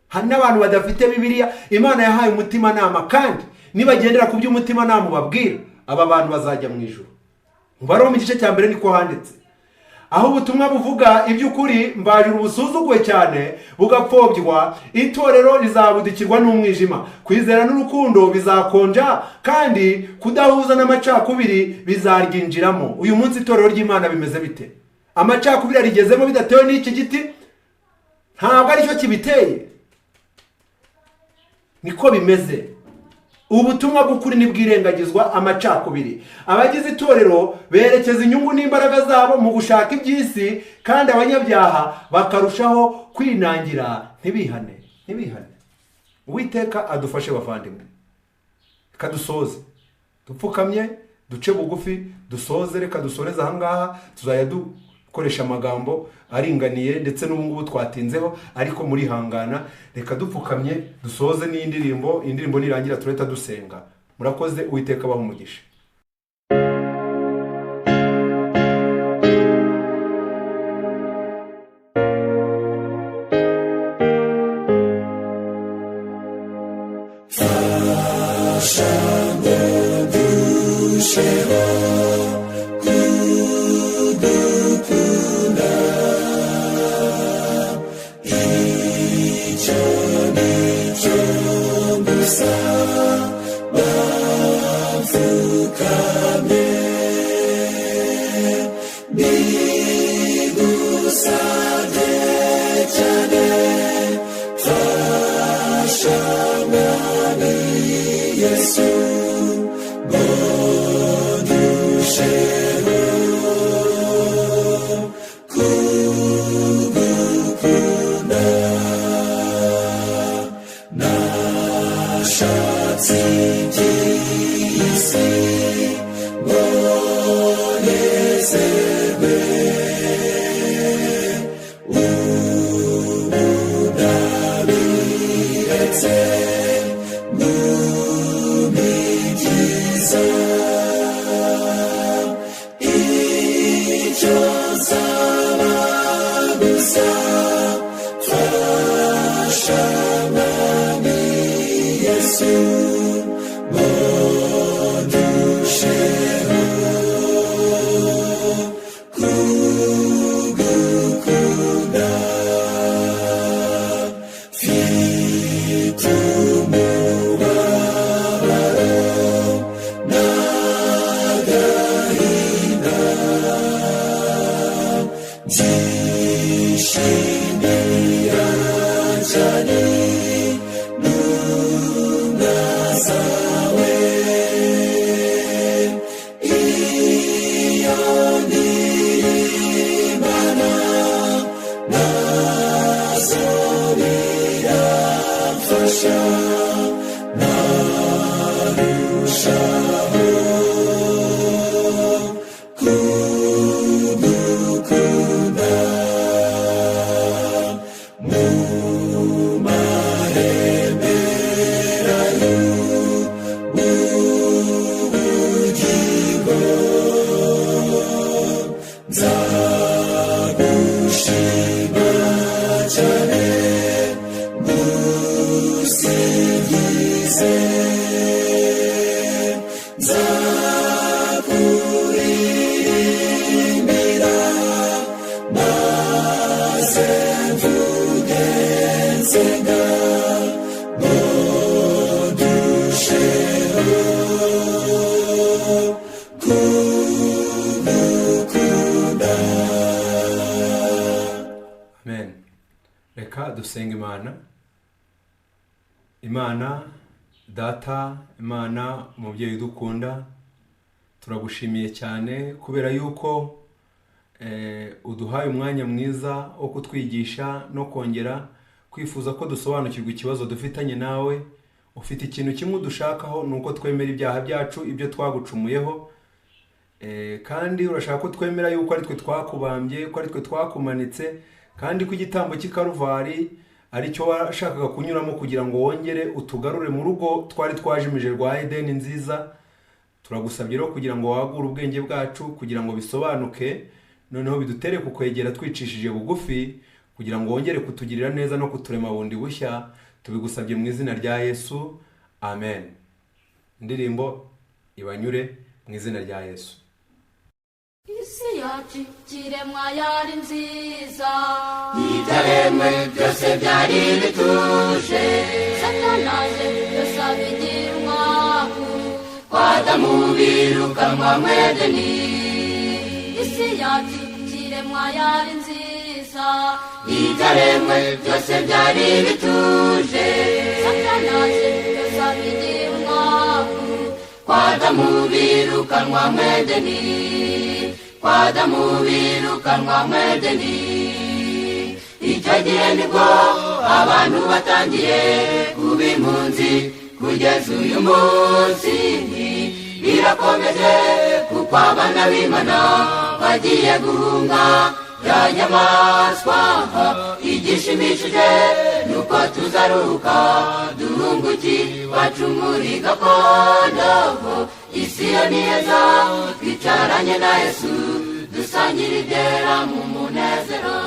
Hari n'abantu badafite Bibiliya Imana yahaye umutimanama, kandi nibagendera ku by'umutimanama ubabwira, aba bantu bazajya mu ijuru. Mu Baroma igice cya 1 niko handitse. Aho ubutumwa buvuga iby'ukuri mvajuru busuzuguwe cyane bugapfobwa, itorero rizabudikirwa n'umwijima. Kwizera n'urukundo bizakonja, kandi kudahuza n'amacakubiri bizaryinjiramo. Uyu munsi itorero ry'Imana bimeze bite? Amacakubiri arigezemo bidatewe n'iki giti? Ntabwo aricyo kibiteye, niko bimeze. Ubutumwa bw'ukuri nibwirengagizwa amacakubiri. Abagize itorero berekeza inyungu n'imbaraga zabo mu gushaka iby'isi, kandi abanyabyaha bakarushaho kwinangira ntibihane, ntibihane. Uwiteka adufashe bavandimwe. Reka dusoze dupfukamye, duce bugufi, dusoze. Reka dusoreze ahangaha, tuzajya dukoresha amagambo aringaniye, ndetse n'ubu ngubu twatinzeho, ariko murihangana. Reka dupfukamye dusoze n'indirimbo. Indirimbo nirangira turahita dusenga. Murakoze, Uwiteka abahe umugisha. Amen. Reka dusenga Imana. Imana Data, Imana umubyeyi udukunda, turagushimiye cyane kubera yuko uduhaye umwanya mwiza wo kutwigisha no kongera kwifuza ko dusobanukirwa ikibazo dufitanye nawe. Ufite ikintu kimwe udushakaho, ni uko twemera ibyaha byacu, ibyo twagucumuyeho, kandi urashaka ko twemera yuko ari twe twakubambye, ko ari twe twakumanitse, kandi ko igitambo cy'i Karuvari aricyo washakaga kunyuramo kugira ngo wongere utugarure mu rugo twari twajimije rwa Edeni nziza. Turagusabye rero kugira ngo wagure ubwenge bwacu kugira ngo bisobanuke, noneho bidutere kukwegera twicishije bugufi, kugira ngo wongere kutugirira neza no kuturema bundi bushya. Tubigusabye mu izina rya Yesu, amen. Indirimbo ibanyure mu izina rya Yesu. Isi yacu ikiremwa yari nziza, ibyaremwe byose byari bituje. Satanaje byose abigira umwaku, kwa Adamu birukanwa mu Edeni. Isi yacu ikiremwa yari nziza, ibyaremwe byose byari bituje. Satanaje byose abigira umwaku, kwa Adamu birukanwa mu Edeni. Kwa Adamu birukanwa mu Edeni. Icyo gihe nibwo abantu batangiye kuba impunzi kugeza uyu munsi. Birakomeje kuko abana b'Imana bagiye guhunga ya nyamaswa. Igishimishije nuko tuzaruhuka duhunguki iwacu muri gakondo. Isi yo ni heza twicaranye na Yesu, dusangira ibyera mu munezero,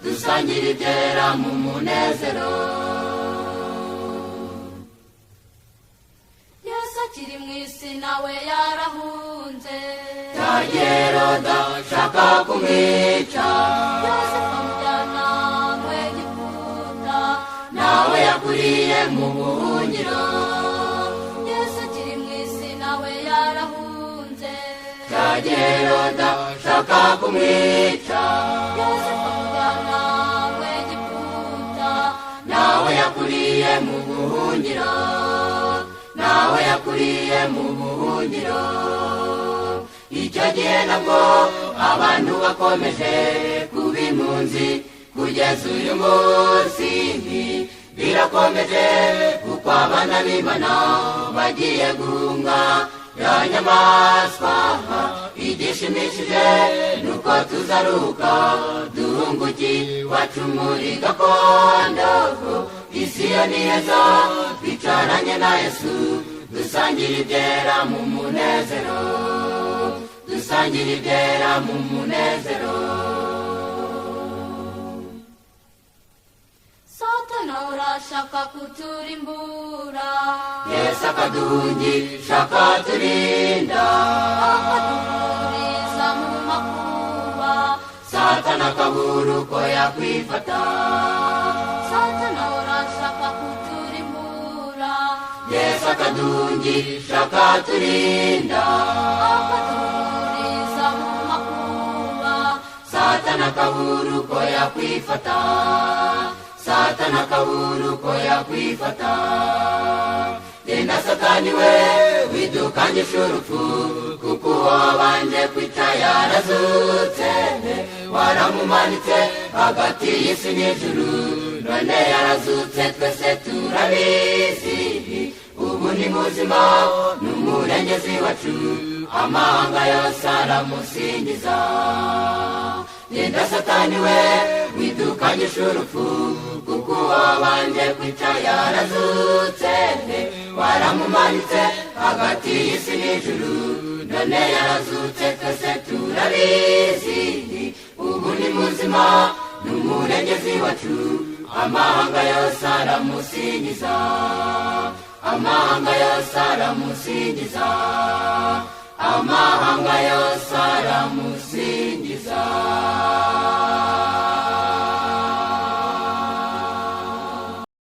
dusangira ibyera mu munezero. Yesu akiri mu isi nawe yarahunze, Heroda ashaka kumwica, Yosefu amujyana mu Egiputa, nawe yakuriye mu buhungiro. Yesu akiri mu isi nawe yarahunze, Heroda ashaka kumwica, Yosefu amujyana mu Egiputa, nawe yakuriye mu buhungiro, nawe yakuriye mu buhungiro. Icyo gihe nabwo abantu bakomeje kuba impunzi kugeza uyu munsi. Birakomeje kuko abana b'Imana bagiye guhunga ya nyamaswa. Igishimishije nuko tuzaruhuka duhunguki iwacu muri gakondo. Isi yo ni heza twicaranye na Yesu, dusangira ibyera mu munezero, dusangira ibyera mu munezero. Satana urashaka kuturimbura, Yesu akaduhungisha akaturinda, akaduhuriza mu makuba. Satana akabura uko yakwifata. Satana urashaka kuturimbura, Yesu akaduhungisha akaturinda, akaduhuriza mu makuba. Satana akabura uko yakwifata, Satana akabura uko yakwifata. Genda Satani we widukangisha urupfu, kuko uwo wabanje kwica yarazutse. Waramumanitse hagati y'isi n'ijuru, none yarazutse twese turabizi. Ubu ni muzima n'umurengezi wacu, amahanga yose aramusingiza. Genda Satani we widukangisha urupfu, kuko uwo wabanje kwica yarazutse. Waramumanitse hagati y'isi n'ijuru, none yarazutse twese turabizi. Ubu ni muzima n'umurengezi wacu, amahanga yose aramusingiza, amahanga yose aramusingiza.